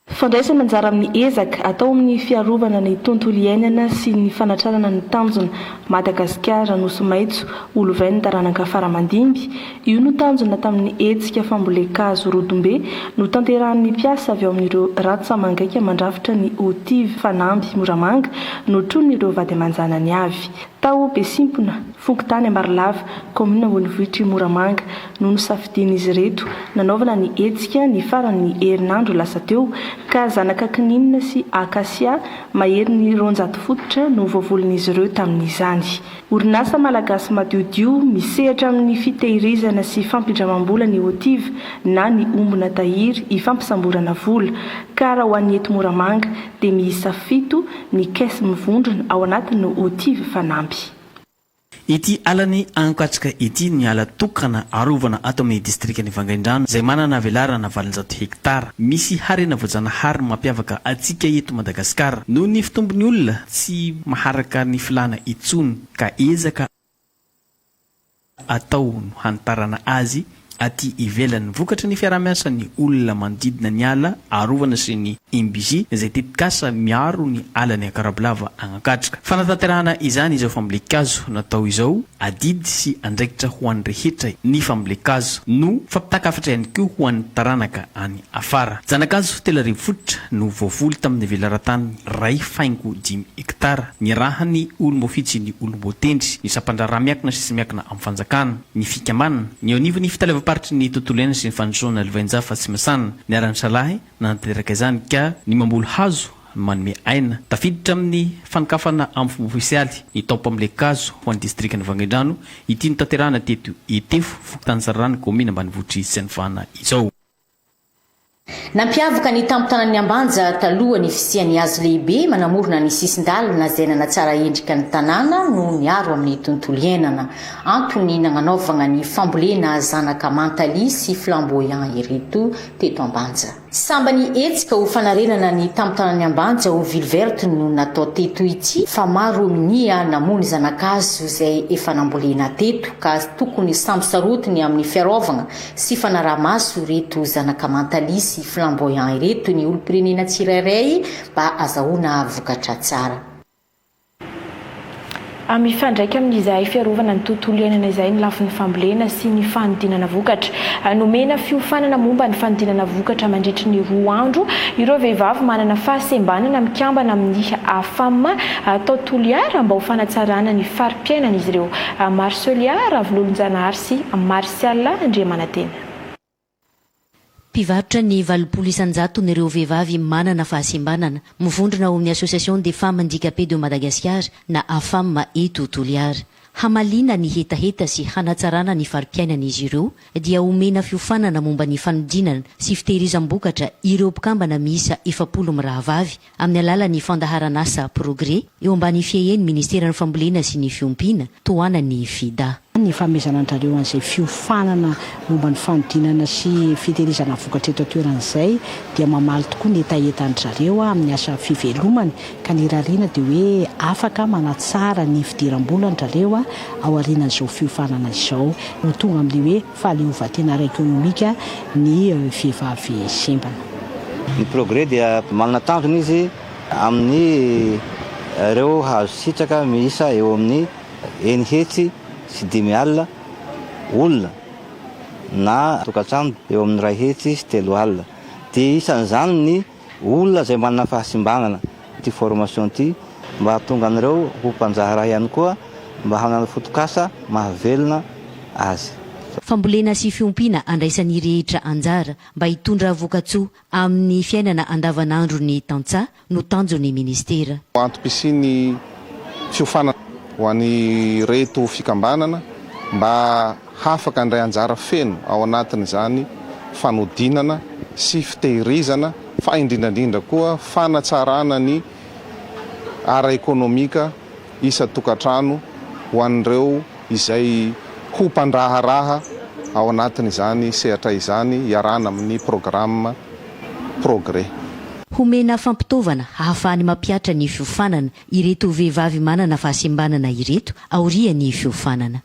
Fandraisana anjara amin'ny ezaka atao amin'ny fiarovana ny tontolo iainana sy ny fanatrarana ny tanjona Madagasikara Nosy Maitso ho lovain'ny taranaka fara-mandimby. Io no tanjona tamin'ny hetsika fambolen-kazo Rodombe notanterahan'ny mpiasa avy ao amin'ireo rantsa-mangaika mandrafitra ny OTIV Fanamby Moramanga notronin'ireo vady aman-janany avy. Tao Besimpona, fokontany Ambarilava, kaominina ambonivohitr'i Moramanga no nosafidian'izy ireto nanaovana ny hetsika ny faran'ny herinandro lasa teo ka zanaka kininina sy acacia maherin'ny 200 fototra no voavolin'izy ireo tamin'izany. Orinasa malagasy madiodio misehatra amin'ny fitehirizana sy fampindramam-bola ny OTIV na ny ombona tahiry ifampisamborana vola. Ka raha ho an'ny eto Moramanga dia miisa fito ny caisse mivondrona ao anatin'ny OTIV Fanamby. Ity alan'i Ankatrika ity ny ala tokana arovana ato amin'ny distrikan'i Vangaindrano izay manana velarana 800 hektara. Misy harena voajanahary mampiavaka antsika eto Madagasikara. Noho ny fitombon'ny olona tsy maharaka ny filàna intsony ka ezaka atao no hanitarana azy aty ivelany. Vokatry ny fiaraha-miasan'ny olona manodidina ny ala arovana sy ny MBG izay tetikasa miaro ny alan'i Ankarabolava Agnankatroka. Fanatanterahana izany izao fambolen-kazo natao izao, adidy sy andraikitra ho an'ny rehetra ny fambolen-kazo no fampitan-kafatra ihany koa ho an'ny taranaka any afara. Zanakazo 30 fototra no voavoly tamin'ny velaran-tany iray faingo dimy hektara. Niarahan'ny olom-boafidy sy ny olom-boatendry, ny sampan-draharaha miankina sy tsy miankina amin'ny fanjakana, ny fikambanana, ny eo anivon'ny fitaleavam-paritry ny tontolo iainana sy ny fandrosoana lovainjafy Fatsimasana, niara-nisalahy nanatanteraka izany ka ny mamboly hazo no manome aina. Tafiditra amin'ny fanokafana amin'ny fomba ofisialy ny taom-pambolen-kazo ho an'ny distrikan'i Vangaindrano ity notanterahana teto Etefo, fokontany Tsararano, kaominina ambanivohitr'i Tsianifana izao. Nampiavaka ny tampon-tanan'i Ambanja taloha ny fisian'ny hazo lehibe manamorona ny sisin-dalana izay nanatsara endrika ny tanàna no niaro amin'ny tontolo iainana. Antony nagnanaovagna ny fambolena zanaka Mantaly sy Flamboyant ireto teto Ambanja. Sambany hetsika ho fanarenana ny tampon-tanan'i Ambanja ho ville verte no natao teto ity fa maro minia namono zanakazo izay efa nambolena teto ka tokony samby sarotiny amin'ny fiaraovagna sy fanaraha-maso ireto zanaka Mantaly sy Flamboyant ireto ny olom-pirenena tsirairay mba azahoana vokatra tsara. Mifandraika amin'izay fiarovana ny tontolo iainana izay ny lafiny fambolena sy ny fanodinana vokatra. Nomena fiofanana momba ny fanodinana vokatra mandritry ny roa andro ireo vehivavy manana fahasembanana mikambana amin'ny AFAM tao Toliara mba ho fanatsarana ny fari-piainan'izy ireo. Marcelia Ravololonjanahary sy Martial Andriamanantena. Mpivarotra ny 80 isan-jaton'ireo vehivavy manana fahasembanana, mivondrona ao amin'ny Association des femmes handicapées de Madagascar na AFAM eto Toliara. Hamaliana ny hetaheta sy hanatsarana ny fari-piainan'izy ireo dia omena fiofanana momba ny fanodinana sy fitehirizam-bokatra ireo mpikambana miisa 40 mirahavavy amin'ny alalan'ny fandaharan'asa Progrès eo ambany fiahian'ny Ministeran'ny Fambolena sy ny Fiompiana, tohanan'ny FIDA. Ny fanomezana an-drareo an'izay fiofanana momba ny fanodinana sy fitehirizana vokatra eto an-toerana izay dia mamaly tokoa ny hetahetan-dry zareo amin'ny asa fivelomany ka ny irariana dia hoe afaka manatsara ny fidiram-bolan-dry zareo aorianan'izao fiofanana izao ho tonga amin'ilay hoe fahaleovantena ara-ekonomika ny vehivavy sembana. Ny Progrès dia manana tanjona izy amin'ny ireo hazo sitraka miisa eo amin'ny 500 sy 500 olona na tokantrano eo amin'ny 300 sy 300. Dia isan'izany ny olona izay manana fahasimbanana ity formation ity mba hahatonga an'ireo ho mpandraharaha ihany koa mba hanana fotokasa mahavelona azy. Fambolena sy fiompiana andraisan'ny rehetra anjara mba hitondra vokatsoa amin'ny fiainana andavanandron'ny tantsaha no tanjon'ny ministera. Antom-pisian'ny fiofanana ho an'ireto fikambanana mba hafaka handray anjara feno ao anatin'izany fanodinana sy fitehirizana fa indrindra indrindra koa fanatsarana ny ara-ekonomika isan-tokantrano ho an'ireo izay ho mpandraharaha ao anatin'izany sehatra izany iarahana amin'ny programa Progrès. Homena fampitaovana hahafahany mampihatra ny fiofanana ireto vehivavy manana fahasembanana ireto aorian'ny fiofanana.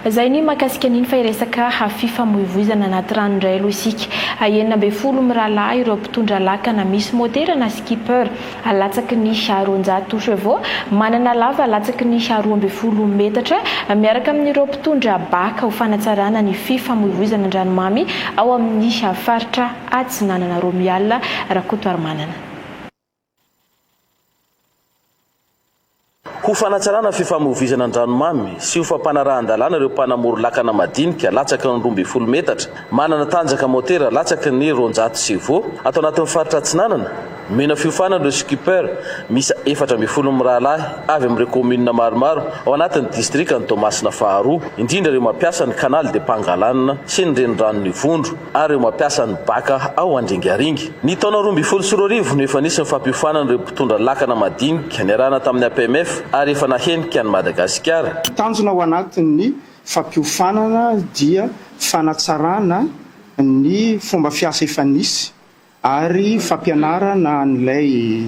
Izay ny mahakasika an'iny fa hiresaka fifamoivoizana anaty rano indray aloha isika. 16 mirahalahy ireo mpitondra lakana misy motera na skipper latsaky ny 200 chevaux, manana lava latsaky ny 12 metatra miaraka amin'ireo mpitondra baka ho fanatsarana ny fifamoivoizana an-dranomamy ao amin'ny faritra Atsinanana. Romial Rakotoarimanana. Ho fanatsarana fifamoivoizana an-dranomamy sy ho fampanarahan-dalàna ireo mpanamory lakana madinika latsaky ny 12 metatra, manana tanjaka motera latsaky ny 200 chevaux, ato anatin'ny faritra Atsinanana, nomena fiofanana ireo skipper miisa 14 mirahalahy avy amin'ireo kaominina maromaro ao anatin'ny distrikan'i Toamasina faharoa, indrindra ireo mampiasa ny Canal de Pangalane sy ny reniranon'Ivondro. ary ireo mampiasa ny baka ao Andringaringa. Ny taona 2012 no efa nisy ny fampiofanana ireo mpitondra lakana madinika niarahana tamin'ny APMF ary efa nahenika an'i Madagasikara. Tanjona ao anatin'ny fampiofanana dia fanatsarana ny fomba fiasa efa nisy ary fampianarana an'ilay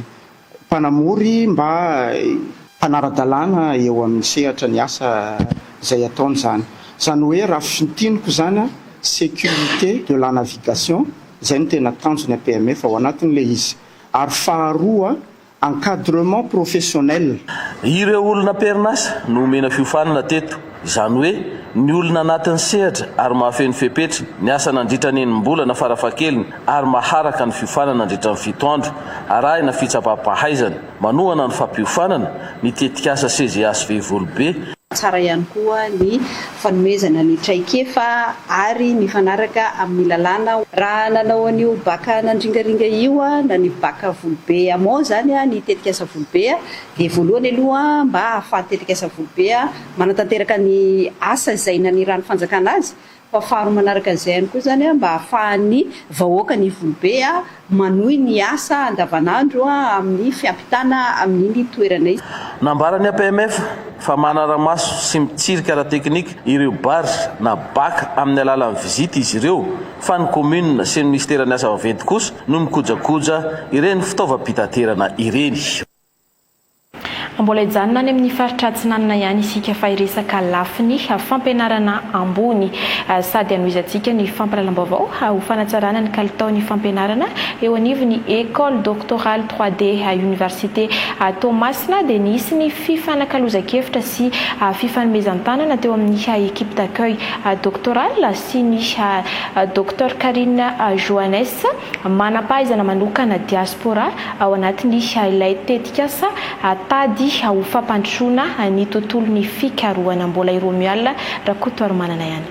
mpanamory mba mpanara-dalàna eo amin'ny sehatra ny asa izay ataony izany. Izany hoe raha fintiniko izany, sécurité de la navigation, izay no tena tanjon'ny APMF ao anatin'ilay izy. Ary faharoa, Encadrement professionnel. Ireo olona am-perinasa no omena fiofanana teto, izany hoe ny olona anatin'ny sehatra ary mahafeno fepetra, niasa nandritra ny enim-bolana farafahakeliny ary maharaka ny fiofanana nandritra ny fito andro, arahina fitsapam-pahaizana, manohana ny fampiofanana, ny tetikasa CGHV Volobe. Tsara ihany koa ny fanomezana ny traikefa ary mifanaraka amin'ny lalàna. Raha nanao an'io bac nandringaringa io na ny bac Volobe amont izany ny tetikasa Volobe dia voalohany aloha mba ahafahan'ny tetikasa Volobe manatanteraka ny asa izay nanirahan'ny fanjakana azy Fa faharoa manaraka an'izay ihany koa izany mba ahafahan'ny vahoakan'i Ivolobe manohy ny asa andavanandro amin'ny fiampitana amin'iny toerana iny. Nambaran'ny APMF fa manara-maso sy mitsirika ara-teknika ireo barge na bac amin'ny alalan'ny visite izy ireo fa ny commune sy ny minisiteran'ny asa vaventy kosa no mikojakoja ireny fitaovam-pitaterana ireny. Mbola hijanona any amin'ny faritra Atsinanana ihany isika fa hiresaka lafiny fampianarana ambony sady hanohizantsika ny fampahalalam-baovao ho fanatsarana ny kalitaon'ny fampianarana eo anivon'ny Ecole Doctorale 3D Université Toamasina dia nisy ny fifanakalozan-kevitra sy fifanomezan-tanana teo amin'ny équipe d'accueil doctorale sy ny Docteur Karine Johannes Manam-pahaizana manokana diaspora ao anatin'ny ilay tetikasa tady ho fampandrosoana ny tontolon'ny fikarohana. Mbola i Romuald Rakotoarimanana ihany.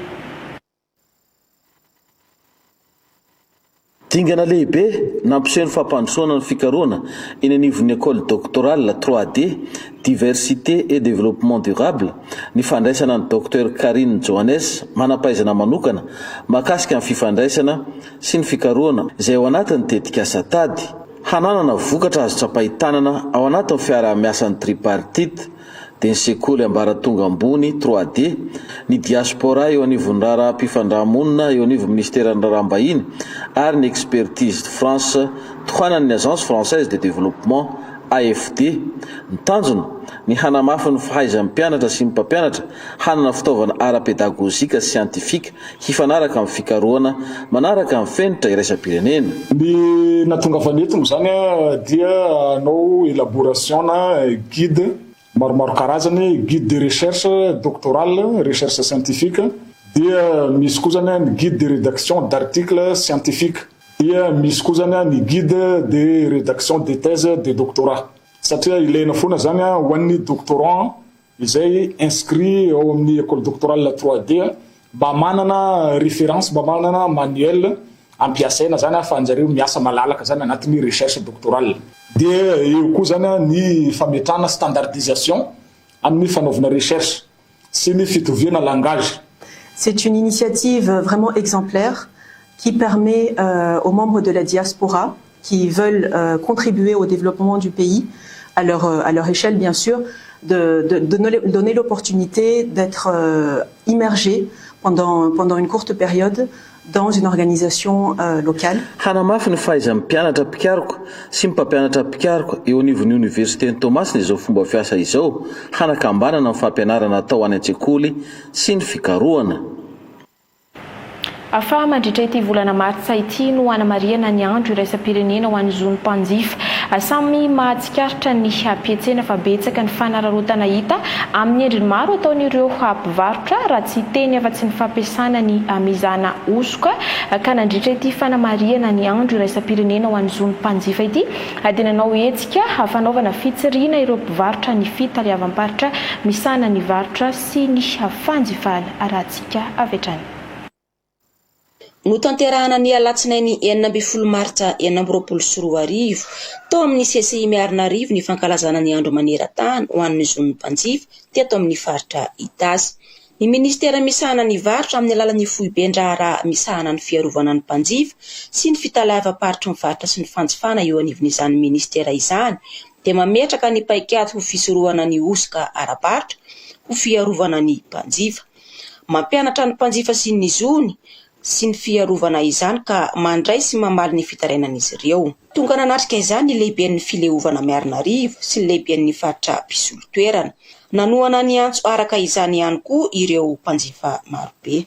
Dingana lehibe nampiseho ny fampandrosoana ny fikarohana eny anivon'ny Ecole Doctorale 3D, Diversité et Développement Durable, ny fandraisana an'i Docteur Karine Johannes, manam-pahaizana manokana mahakasika ny fifandraisana sy ny fikarohana izay ao anatin'ny tetikasa tady hananana vokatra azo tsapain-tanana ao anatin'ny fiaraha-miasan'ny tripartite dia ny sekoly ambaratonga ambony 3D, ny diaspora eo anivon'ny raharaham-pifandraha-monina eo anivon'ny minisiteran'ny raharaham-bahiny ary ny Expertise de France tohanan'ny Agence Française de Développement, AFD. Ny tanjona, ny hanamafy ny fahaizan'ny mpianatra sy ny mpampianatra hanana fitaovana ara-pedagojika sy siantifika hifanaraka amin'ny fikarohana manaraka ny fenitra iraisam-pirenena. Ny nahatongavana eto moa izany dia hanao élaboration-na guide maromaro karazany, guide de recherche doctorale, recherche scientifique, dia misy koa izany ny guide de rédaction d'article scientifique, dia misy koa izany ny guide de rédaction de thèse de doctorat. Satria ilaina foana izany ho an'ny doctorant izay inscrit ao amin'ny école doctorale 3D mba manana référence, mba manana manuel ampiasaina zany ahafahanjareo miasa malalaka zany anatin'ny recherche doctorale. Dia eo koa zany ny fametrahana standardisation amin'ny fanaovana recherche sy ny fitoviana langage. C'est une initiative vraiment exemplaire qui permet aux membres de la diaspora qui veulent contribuer au développement du pays à leur, à leur échelle bien sûr, de, de, de donner l'opportunité d'être immergés pendant, pendant une courte période dans une organisation locale. Hanamafy ny fahaizan'ny mpianatra mpikaroka sy ny mpampianatra mpikaroka eo anivon'ny oniversiten'i Toamasina izao fomba fiasa izao hanakambanana ny fampianarana atao any an-tsekoly sy ny fikarohana. Fa mandritra ity volana martsa ity no hanamarihana ny andro iraisam-pirenena ho an'ny zon'ny mpanjifa. Samy mahatsikaritra ny mpiantsena fa betsaka ny fanararaotana hita amin'ny endriny maro ataon'ireo mpivarotra raha tsy hiteny afa-tsy ny fampiasana ny mizana hosoka ka nandritra ity fanamarihana ny andro iraisam-pirenena ho an'ny zon'ny mpanjifa ity dia nanao hetsika fanaovana fitsirihina ireo mpivarotra ny fitaleavam-paritra misahana ny varotra sy ny fanjifana arahantsika avy hatrany. Notanterahana ny alatsinainy 16 martsa 2026, tao amin'ny CCI Miarinarivo ny fankalazana ny Andro maneran-tany ho an'ny zon'ny mpanjifa teto amin'ny faritra Itasy. Ny minisitera misahana ny varotra amin'ny alalan'ny foiben-draharaha misahana ny fiarovana ny mpanjifa sy ny fitaleavam-paritry ny varotra sy ny fanjifana eo anivon'izany minisitera izany dia mametraka ny paikady ho fisorohana ny hosoka ara-barotra ho fiarovana ny mpanjifa. Mampianatra ny mpanjifa sy ny zony sy ny fiarovana izany ka mandray sy mamaly ny fitarainan'izy ireo. Tonga nanatrika izany ny lehiben'ny fileovana Miarinarivo sy ny lehiben'ny faritra mpisolo toerana. Nanohana ny antso araka izany ihany koa ireo mpanjifa marobe.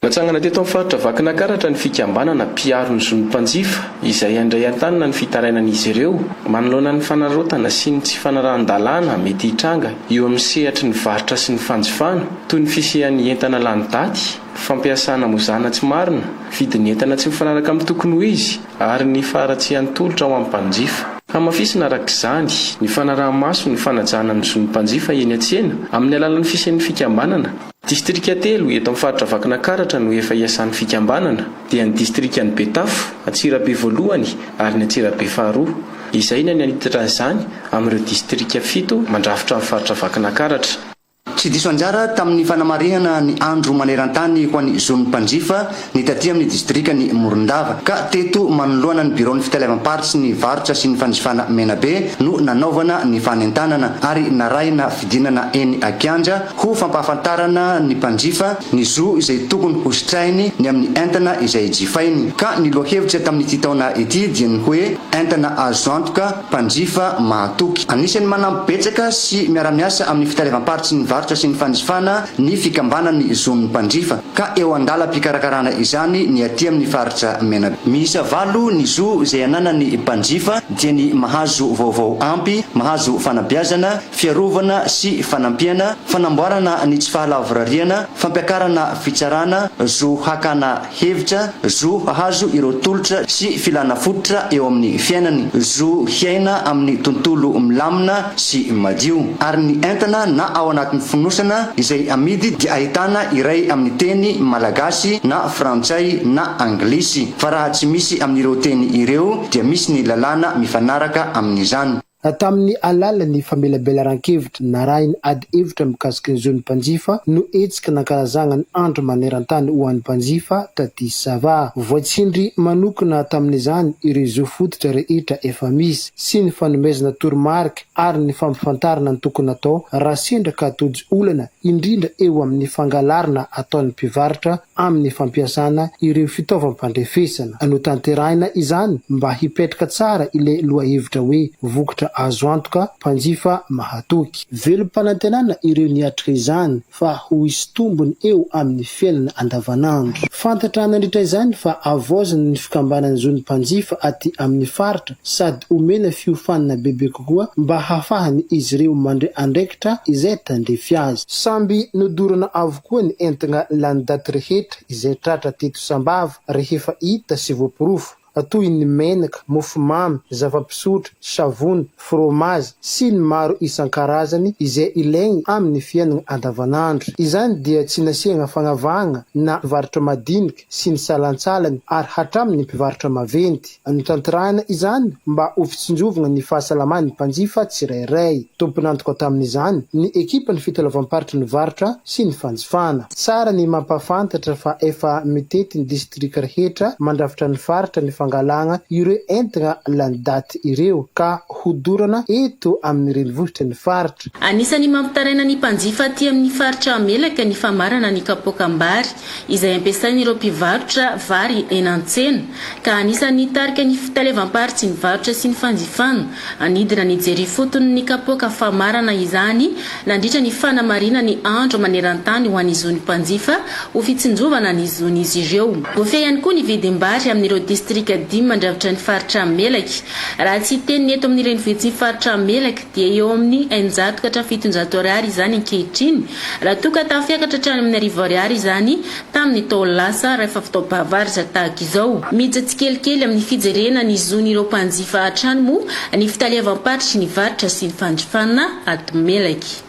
Natsangana teto amin'ny faritra Vakinakaratra ny fikambanana mpiaro ny zon'ny mpanjifa izay handray an-tanana ny fitarainan'izy ireo manoloana ny fanararaotana sy ny tsy fanarahan-dalàna mety hitranga eo amin'ny sehatry ny varotra sy ny fanjifana toy ny fisian'ny entana lany daty, fampiasana mozana tsy marina, vidin'ny entana tsy mifanaraka amin'ny tokony ho izy ary ny faharatsian'ny tolotra ho an'ny mpanjifa. Hamafisina araka izany ny fanaraha-maso ny fanajana ny zon'ny mpanjifa eny an-tsena amin'ny alalan'ny fisian'ny fikambanana. Distrika telo eto amin'ny faritra Vakinakaratra no efa iasan'ny fikambanana, dia ny distrikan'i Betafo, Antsirabe voalohany ary ny Antsirabe faharoa. Ezahina ny hanitatra izany amin'ireo distrika fito mandrafitra ny faritra Vakinakaratra. Tsy diso anjara tamin'ny fanamarihana ny andro maneran-tany ho an'ny zon'ny mpanjifa ny taty amin'ny distrikan'i Morondava, ka teto manoloana ny biraon'ny fitaleavam-paritry ny varotra sy ny fanjifana Menabe no nanaovana ny fanentanana ary narahina fidinana eny an-kianja ho fampahafantarana ny mpanjifa ny zo izay tokony ho sitrahiny ny amin'ny entana izay jifainy. Ka ny lohahevitra tamin'ity taona ity dia ny hoe Entana azo antoka, mpanjifa mahatoky. Anisan'ny manampy betsaka sy miara-miasa amin'ny fitaleavam-paritry ny varotra sy ny fanjifana ny fikambanan'ny zon'ny mpanjifa, ka eo an-dalam-pikarakarana izany ny aty amin'ny faritra Menabe. Miisa valo ny zo izay ananan'ny mpanjifa dia ny mahazo vaovao ampy, mahazo fanabeazana, fiarovana sy fanampiana, fanamboarana ny tsy fahalavorariana, fampiakarana fitsarana, zo hakana hevitra, zo hahazo ireo tolotra sy filana fototra eo amin'ny fiainany, zo hiaina amin'ny tontolo milamina sy madio. Ary ny entana na ao anatin'ny. fonosana izay amidy dia ahitana iray amin'ny teny malagasy na frantsay na anglisy. Fa raha tsy misy amin'ireo teny ireo dia misy ny lalàna mifanaraka amin'izany. Tamin'ny alalan'ny famelabelaran-kevitra narahina ady hevitra mikasika ny zon'ny mpanjifa no hetsika nankalazagna ny andro maneran-tany ho an'ny mpanjifa taty Sava. Voatsindry manokana tamin'izany ireo zo fototra rehetra efa misy sy ny fanomezana toromarika ary ny fampifantarana ny tokony atao raha sendra ka tojo olana indrindra eo amin'ny fangalarana ataon'ny mpivarotra amin'ny fampiasana ireo fitaovam-pandrefesana. Notanterahina izany mba hipetraka tsara ilay lohahevitra hoe Vokatra azo antoka, mpanjifa mahatoky. Velom-panantenana ireo niatrika izany fa ho hisy tombony eo amin'ny fiainana andavanandro. Fantatra nandritra izany fa havaozina ny fikambanan'ny zon'ny mpanjifa aty amin'ny faritra sady omena fiofanana bebe kokoa mba hahafahan' izy ireo mandray andraikitra izay tandrify azy. Samby nodorana avokoa ny entana lany daty rehetra izay tratra teto Sambava rehefa hita sy voaporofo, toy ny menaka, mofomamy, zava-pisotro, savony, fromazy, sy ny maro isan-karazany izay ilaigny amin'ny fiainagna andavanandro. Izany dia tsy nasiagna fagnavahagna na mpivarotra madinika sy ny salantsalany ary hatramin'ny mpivarotra maventy. Notanterahina izany mba ho fitsinjovagna ny fahasalaman'ny mpanjifa tsirairay. Tompon'antoka tamin'izany ny ekipan'ny fitaleavam-paritry ny varotra sy ny fanjifana. Tsara ny mampahafantatra fa efa mitety ny distrika rehetra mandrafitra ny faritra ny fangalagna ireo entagna lany daty ireo ka hodorana eto amin'ny renivohitry ny faritra. Anisan'ny mampitaraina ny mpanjifa aty amin'ny faritra Melaka ny famarana ny kapoakam-bary izay ampiasain'ireo mpivarotra vary eny an-tsena ka anisan'ny nitarika ny fitalevam-paritry ny varotra sy ny fanjifana nidina nijery ifotony ny kapoaka famarana izany nandritra ny fanamarina ny andro maneran-tany ho an'ny zon'ny mpanjifa ho fitsinjovana ny zon'izy ireo. Voafehy ihany koa ny vidim-bary amin'ireo distrika dimy mandrafitra ny faritra Melaky. Raha tsy hiteny ny eto amin'ny renivohitry ny faritra Melaky dia eo amin'ny 600 ka hatramin'ny 700 ariary izany ankehitriny raha toa ka tafiakatra hatrany amin'ny 1000 ariary izany tamin'ny taona lasa rehefa fotoam-pahavaratra tahaka izao. Miditra tsikelikely amin'ny fijerena ny zon'ireo mpanjifa hatrany moa ny fitaleavam-paritry ny varotra sy ny fanjifana ato Melaky.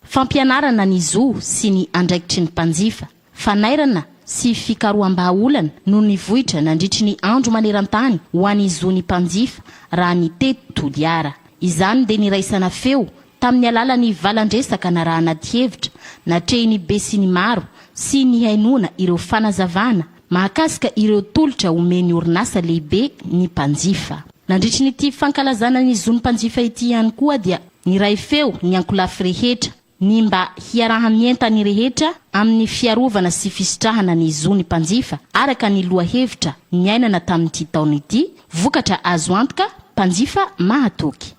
Fampianarana ny zo sy ny andraikitry ny mpanjifa, fanairana sy fikaroham-bahaolana no nivoitra nandritry ny Andro maneran-tany ho an'ny zon'ny mpanjifa raha ny teto Toliara. Izany dia niraisana feo tamin'ny alalan'ny valan-dresaka narahana adihevitra natrehin'ny besinimaro sy nihainoana ireo fanazavana mahakasika ireo tolotra omen'ny orinasa lehibe ny mpanjifa. Nandritry ny ity fankalazana ny zon'ny mpanjifa ity ihany koa dia niray feo ny ankolafy rehetra ny mba hiaraha-mientan'ny rehetra amin'ny fiarovana sy fisitrahana ny zon'ny mpanjifa araka ny lohahevitra niainana tamin'ity taona ity, vokatra azo antoka, mpanjifa mahatoky.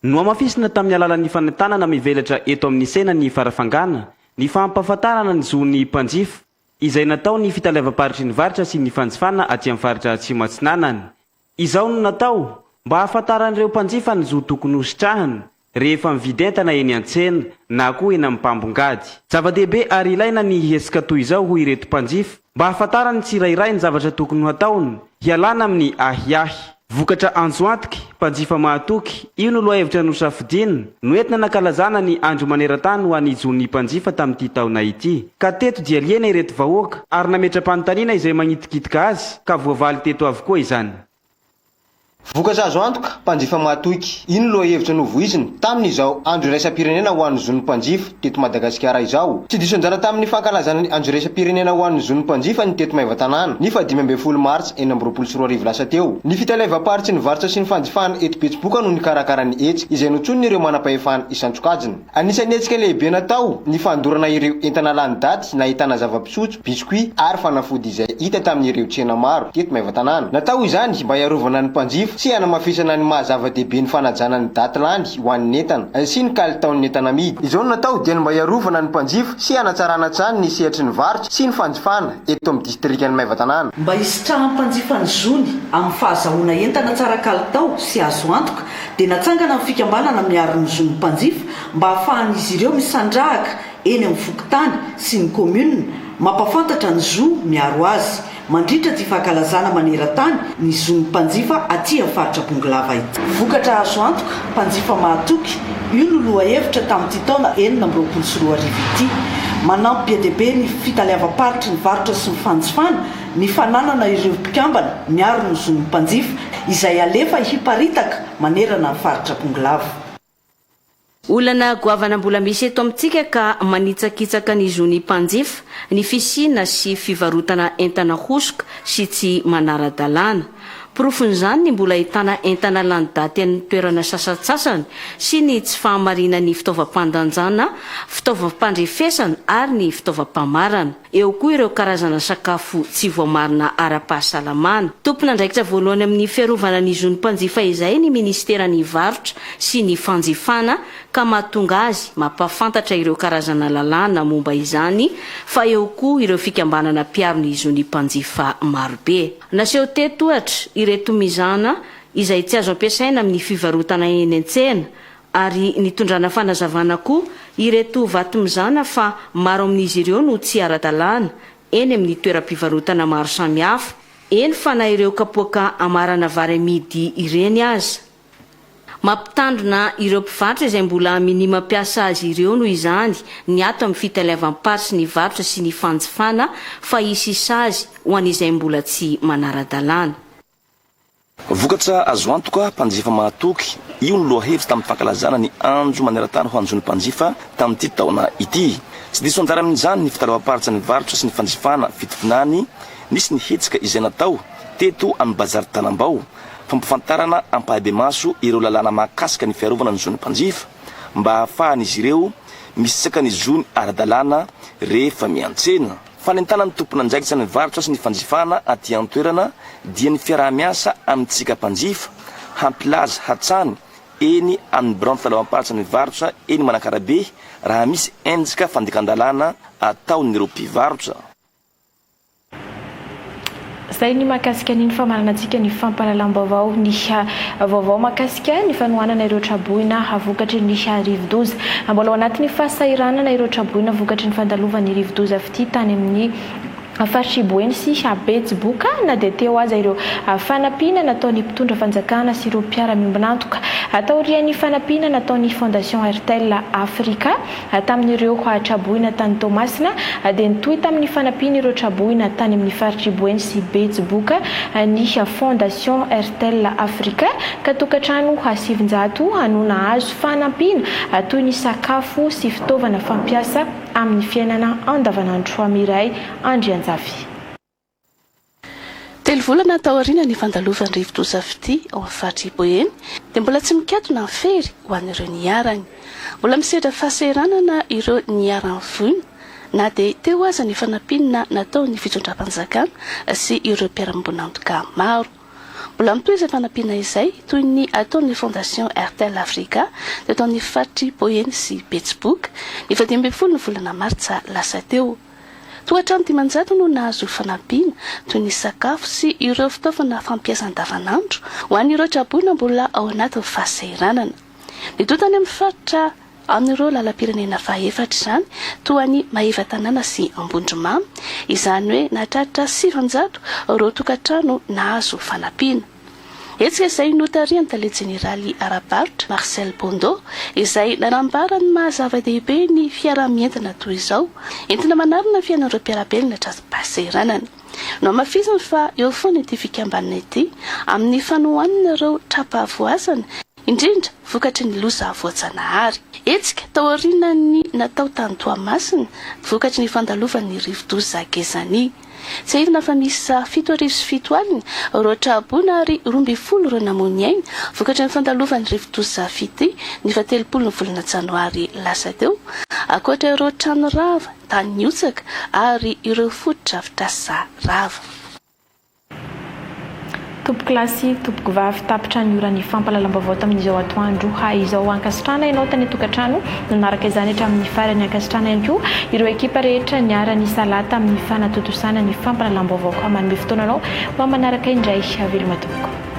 Nohamafisina tamin'ny alalan'ny fanentanana mivelatra eto amin'ny Sena ny Farafangana ny fampahafantarana ny zon'ny mpanjifa, izay nataon'ny Fitaleavam-paritry ny Varotra sy ny Fanjifana aty amin'ny faritra Atsimo Atsinanana. Izao no natao mba hahafantaran'ireo mpanjifa ny zo tokony hositrahana rehefa mividy entana eny an-tsena na koa eny amin'ny mpambongady. Zava-dehibe ary ilaina ny hetsika toy izao hoy ireto mpanjifa mba hahafantaran'ny tsirairay ny zavatra tokony ho ataony hialana amin'ny ahiahy. Vokatra antso antoky, mpanjifa mahatoky, io no lohahevitra nosafidiana, noentina nankalazana ny Andro maneran-tany ho an'ny zon'ny mpanjifa tamin'ity taona ity. Ka teto dia liana ireto vahoaka ary nametra-panontaniana izay magnitikitika azy ka voavaly teto avokoa izany. Vokatra azo antoka, mpanjifa mahatoky. Io no lohahevitra novoizina tamin'izao Andro iraisam-pirenena ho an'ny zon'ny mpanjifa teto Madagasikara izao. Tsy diso anjara tamin'ny fankalazana ny Andro iraisam-pirenena ho an'ny zon'ny mpanjifa ny teto Maevatanàna, ny faha 15 martsa 2026 lasa teo. Ny fitaleavam-paritry ny varotra sy ny fanjifana eto Betsiboka no nikarakara ny hetsika, izay notsonin'ireo manam-pahefana isan-tsokajiny. Anisan'ny hetsika lehibe natao ny fandorana ireo entana lany daty nahitana zava-pisotro, biscuit ary fanafody izay hita tamin'ireo tsena maro teto Maevatanàna. Natao izany mba hiarovana ny mpanjifa sy hanamafisana ny maha zava-dehibe ny fanajana ny daty lany ho an'ny entana sy ny kalitaon'ny entana amidy. Izao no natao dia ny mba hiarovana ny mpanjifa sy hanatsarana hatrany ny sehatry ny varotra sy ny fanjifana eto amin'ny distrikan'i Maevatanàna. Mba hisitrahan'ny mpanjifa ny zony amin'ny fahazahoana entana tsara kalitao sy azo antoka dia natsangana ny fikambanana miaro ny zon'ny mpanjifa mba hahafahan'izy ireo misandrahaka eny amin'ny fokontany sy ny commune. mampafantatra ny zo miaro azy mandritra ity fankalazana maneran-tany ny zon'ny mpanjifa aty amin'ny faritra Bongolava ity. Vokatra azo antoka, mpanjifa mahatoky, io no lohahevitra tamin'ity taona 2026 ity. Manampy be dia be ny fitaleavam-paritry ny varotra sy ny fanjifana ny fananana ireo mpikambana miaro ny zon'ny mpanjifa izay alefa hiparitaka manerana ny faritra Bongolava. Olana goavana mbola misy eto amintsika ka manitsakitsaka ny zon'ny mpanjifa ny fisiana sy fivarotana entana hosoka sy tsy manara-dalàna. Porofon'izany ny mbola ahitana entana lany daty any toerana sasantsasany sy ny tsy fahamarinan'ny fitaovam-pandanjana, fitaovam-pandrefesana ary ny fitaovam-pamarana. Eo koa ireo karazana sakafo tsy voamarina ara-pahasalamana. Tompon'andraikitra voalohany amin'ny fiarovana ny zon'ny mpanjifa izay ny minisiteran'ny Varotra sy ny Fanjifana ka mahatonga azy mampahafantatra ireo karazana lalàna momba izany fa eo koa ireo fikambanana mpiaro ny zon'ny mpanjifa marobe. Naseho teto ohatra ireto mizana izay tsy azo ampiasaina amin'ny fivarotana eny an-tsena Ary nitondrana fanazavana koa ireto vatomizana fa maro amin'izy ireo no tsy ara-dalàna eny amin'ny toeram-pivarotana maro samihafa, eny fa na ireo kapoaka amarana vary amidy ireny aza. Mampitandrina ireo mpivarotra izay mbola minia mampiasa azy ireo noho izany ny ato amin'ny fitaleavam-paritry ny varotra sy ny fanjifana fa hisy sazy ho an'izay mbola tsy manara-dalàna. Vokatra azo antoka, mpanjifa mahatoky, io no lohahevitra tamin'ny fankalazana ny Andro maneran-tany ho an'ny zon'ny mpanjifa tamin'ity taona ity. Tsy diso anjara amin'izany ny fitaleavam-paritra ny varotra sy ny fanjifana Fitovinany, nisy ny hetsika izay natao teto amin'ny bazary Tanambao, fampafantarana ampahibemaso ireo lalàna mahakasika ny fiarovana ny zon'ny mpanjifa mba hahafahan'izy ireo misitraka ny zony ara-dalàna rehefa miantsena. Fanentanan'ny tompon'andraikitra ny varotra sy ny fanjifana aty an-toerana dia ny fiaraha-miasa amintsika mpanjifa hampilaza hatrany eny amin'ny biraon'ny fitaleavam-paritra ny varotra eny Manakarabe raha misy endrika fandikan-dalàna ataon'ireo mpivarotra. Izay ny mahakasika ny famaranantsika ny fampahalalam-baovao ny vaovao mahakasika ny fanohanana ireo traboina vokatry ny rivodoza. Mbola ao anatin'ny fahasahiranana ireo traboina vokatry ny fandalovan'ny rivodoza Fitia tany amin'ny faritr'i Boeny sy Betsiboka na dia teo aza ireo fanampiana nataon'ny mpitondra fanjakana sy ireo mpiara-miombon'antoka. Taorian'ny fanampiana nataon'ny Fondation Airtel Africa tamin'ireo traboina tany Toamasina dia nitohy tamin'ny fanampiana ireo traboina tany amin'ny faritr'i Boeny sy Betsiboka ny Fondation Airtel Africa ka tokantrano 900 no nahazo fanampiana toy ny sakafo sy fitaovana fampiasa amin'ny fiainana andavanandro Miray Andrianjafy. Telo volana taoriana ny fandalovan'ny rivodoza Fitia ao amin'ny faritr'i Boeny dia mbola tsy mikatona ny fery ho an'ireo niharany. Mbola misedra fahasahiranana ireo niharan'ny voina na dia teo aza ny fanampiana nataon'ny fitondram-panjakana sy ireo mpiara-miombon'antoka maro. Mbola mitohy izay fanampiana izay toy ny ataon'ny Fondation Airtel Africa teto amin'ny faritr'i Boeny sy Betsiboka ny fahadimy ambin'ny folo ny volana martsa lasa teo. Tokantrano 500 no nahazo fanampiana, toy ny sakafo sy ireo fitaovana fampiasa andavanandro, ho an'ireo traboina mbola ao anatin'ny fahasahiranana. Nidota any amin'ny faritra amin'ireo lalam-pirenena fahaefatra izany, toa an'i Maevatanàna sy Ambondromamy, izany hoe nahatratra 900 ireo tokantrano nahazo fanampiana. Hetsika izay notarihan'ny tale jeneraly ara-barotra, Marcel Bondo, izay nanambara ny maha zava-dehibe ny fiaraha-mientana toy izao, entina manarina ny fiainan'ireo mpiara-belona tra-pahasahiranana. Nohamafisiny fa eo foana ity fikambanana ity amin'ny fanohanana ireo tra-pahavoazana, indrindra vokatry ny loza voajanahary. Hetsika taorianan'ny natao tany Toamasina, vokatry ny fandalovan'ny rivodoza Gezani. Tsiahivina fa miisa 77 ireo tra-boina ary 12 ireo namoy ny ainy vokatry ny fandalovan'ny rivodoza Fity ny fahatelopolo ny volana janoary lasa teo, ankoatra ireo trano rava, tany nihotsaka ary ireo fotodrafitrasa rava. Tompokolahy sy tompokovavy, tapitra ny oran'ny fampahalalam-baovao tamin'izao atoandro izao. Ankasitrahana ianao tany an-tokantrano nanaraka izany hatramin'ny farany. Ankasitrahana ihany koa ireo ekipa rehetra niara-nisalahy tamin'ny fanatontosana ny fampahalalam-baovao. Manome fotoana anao ho amin'ny manaraka indray. Veloma tompoko.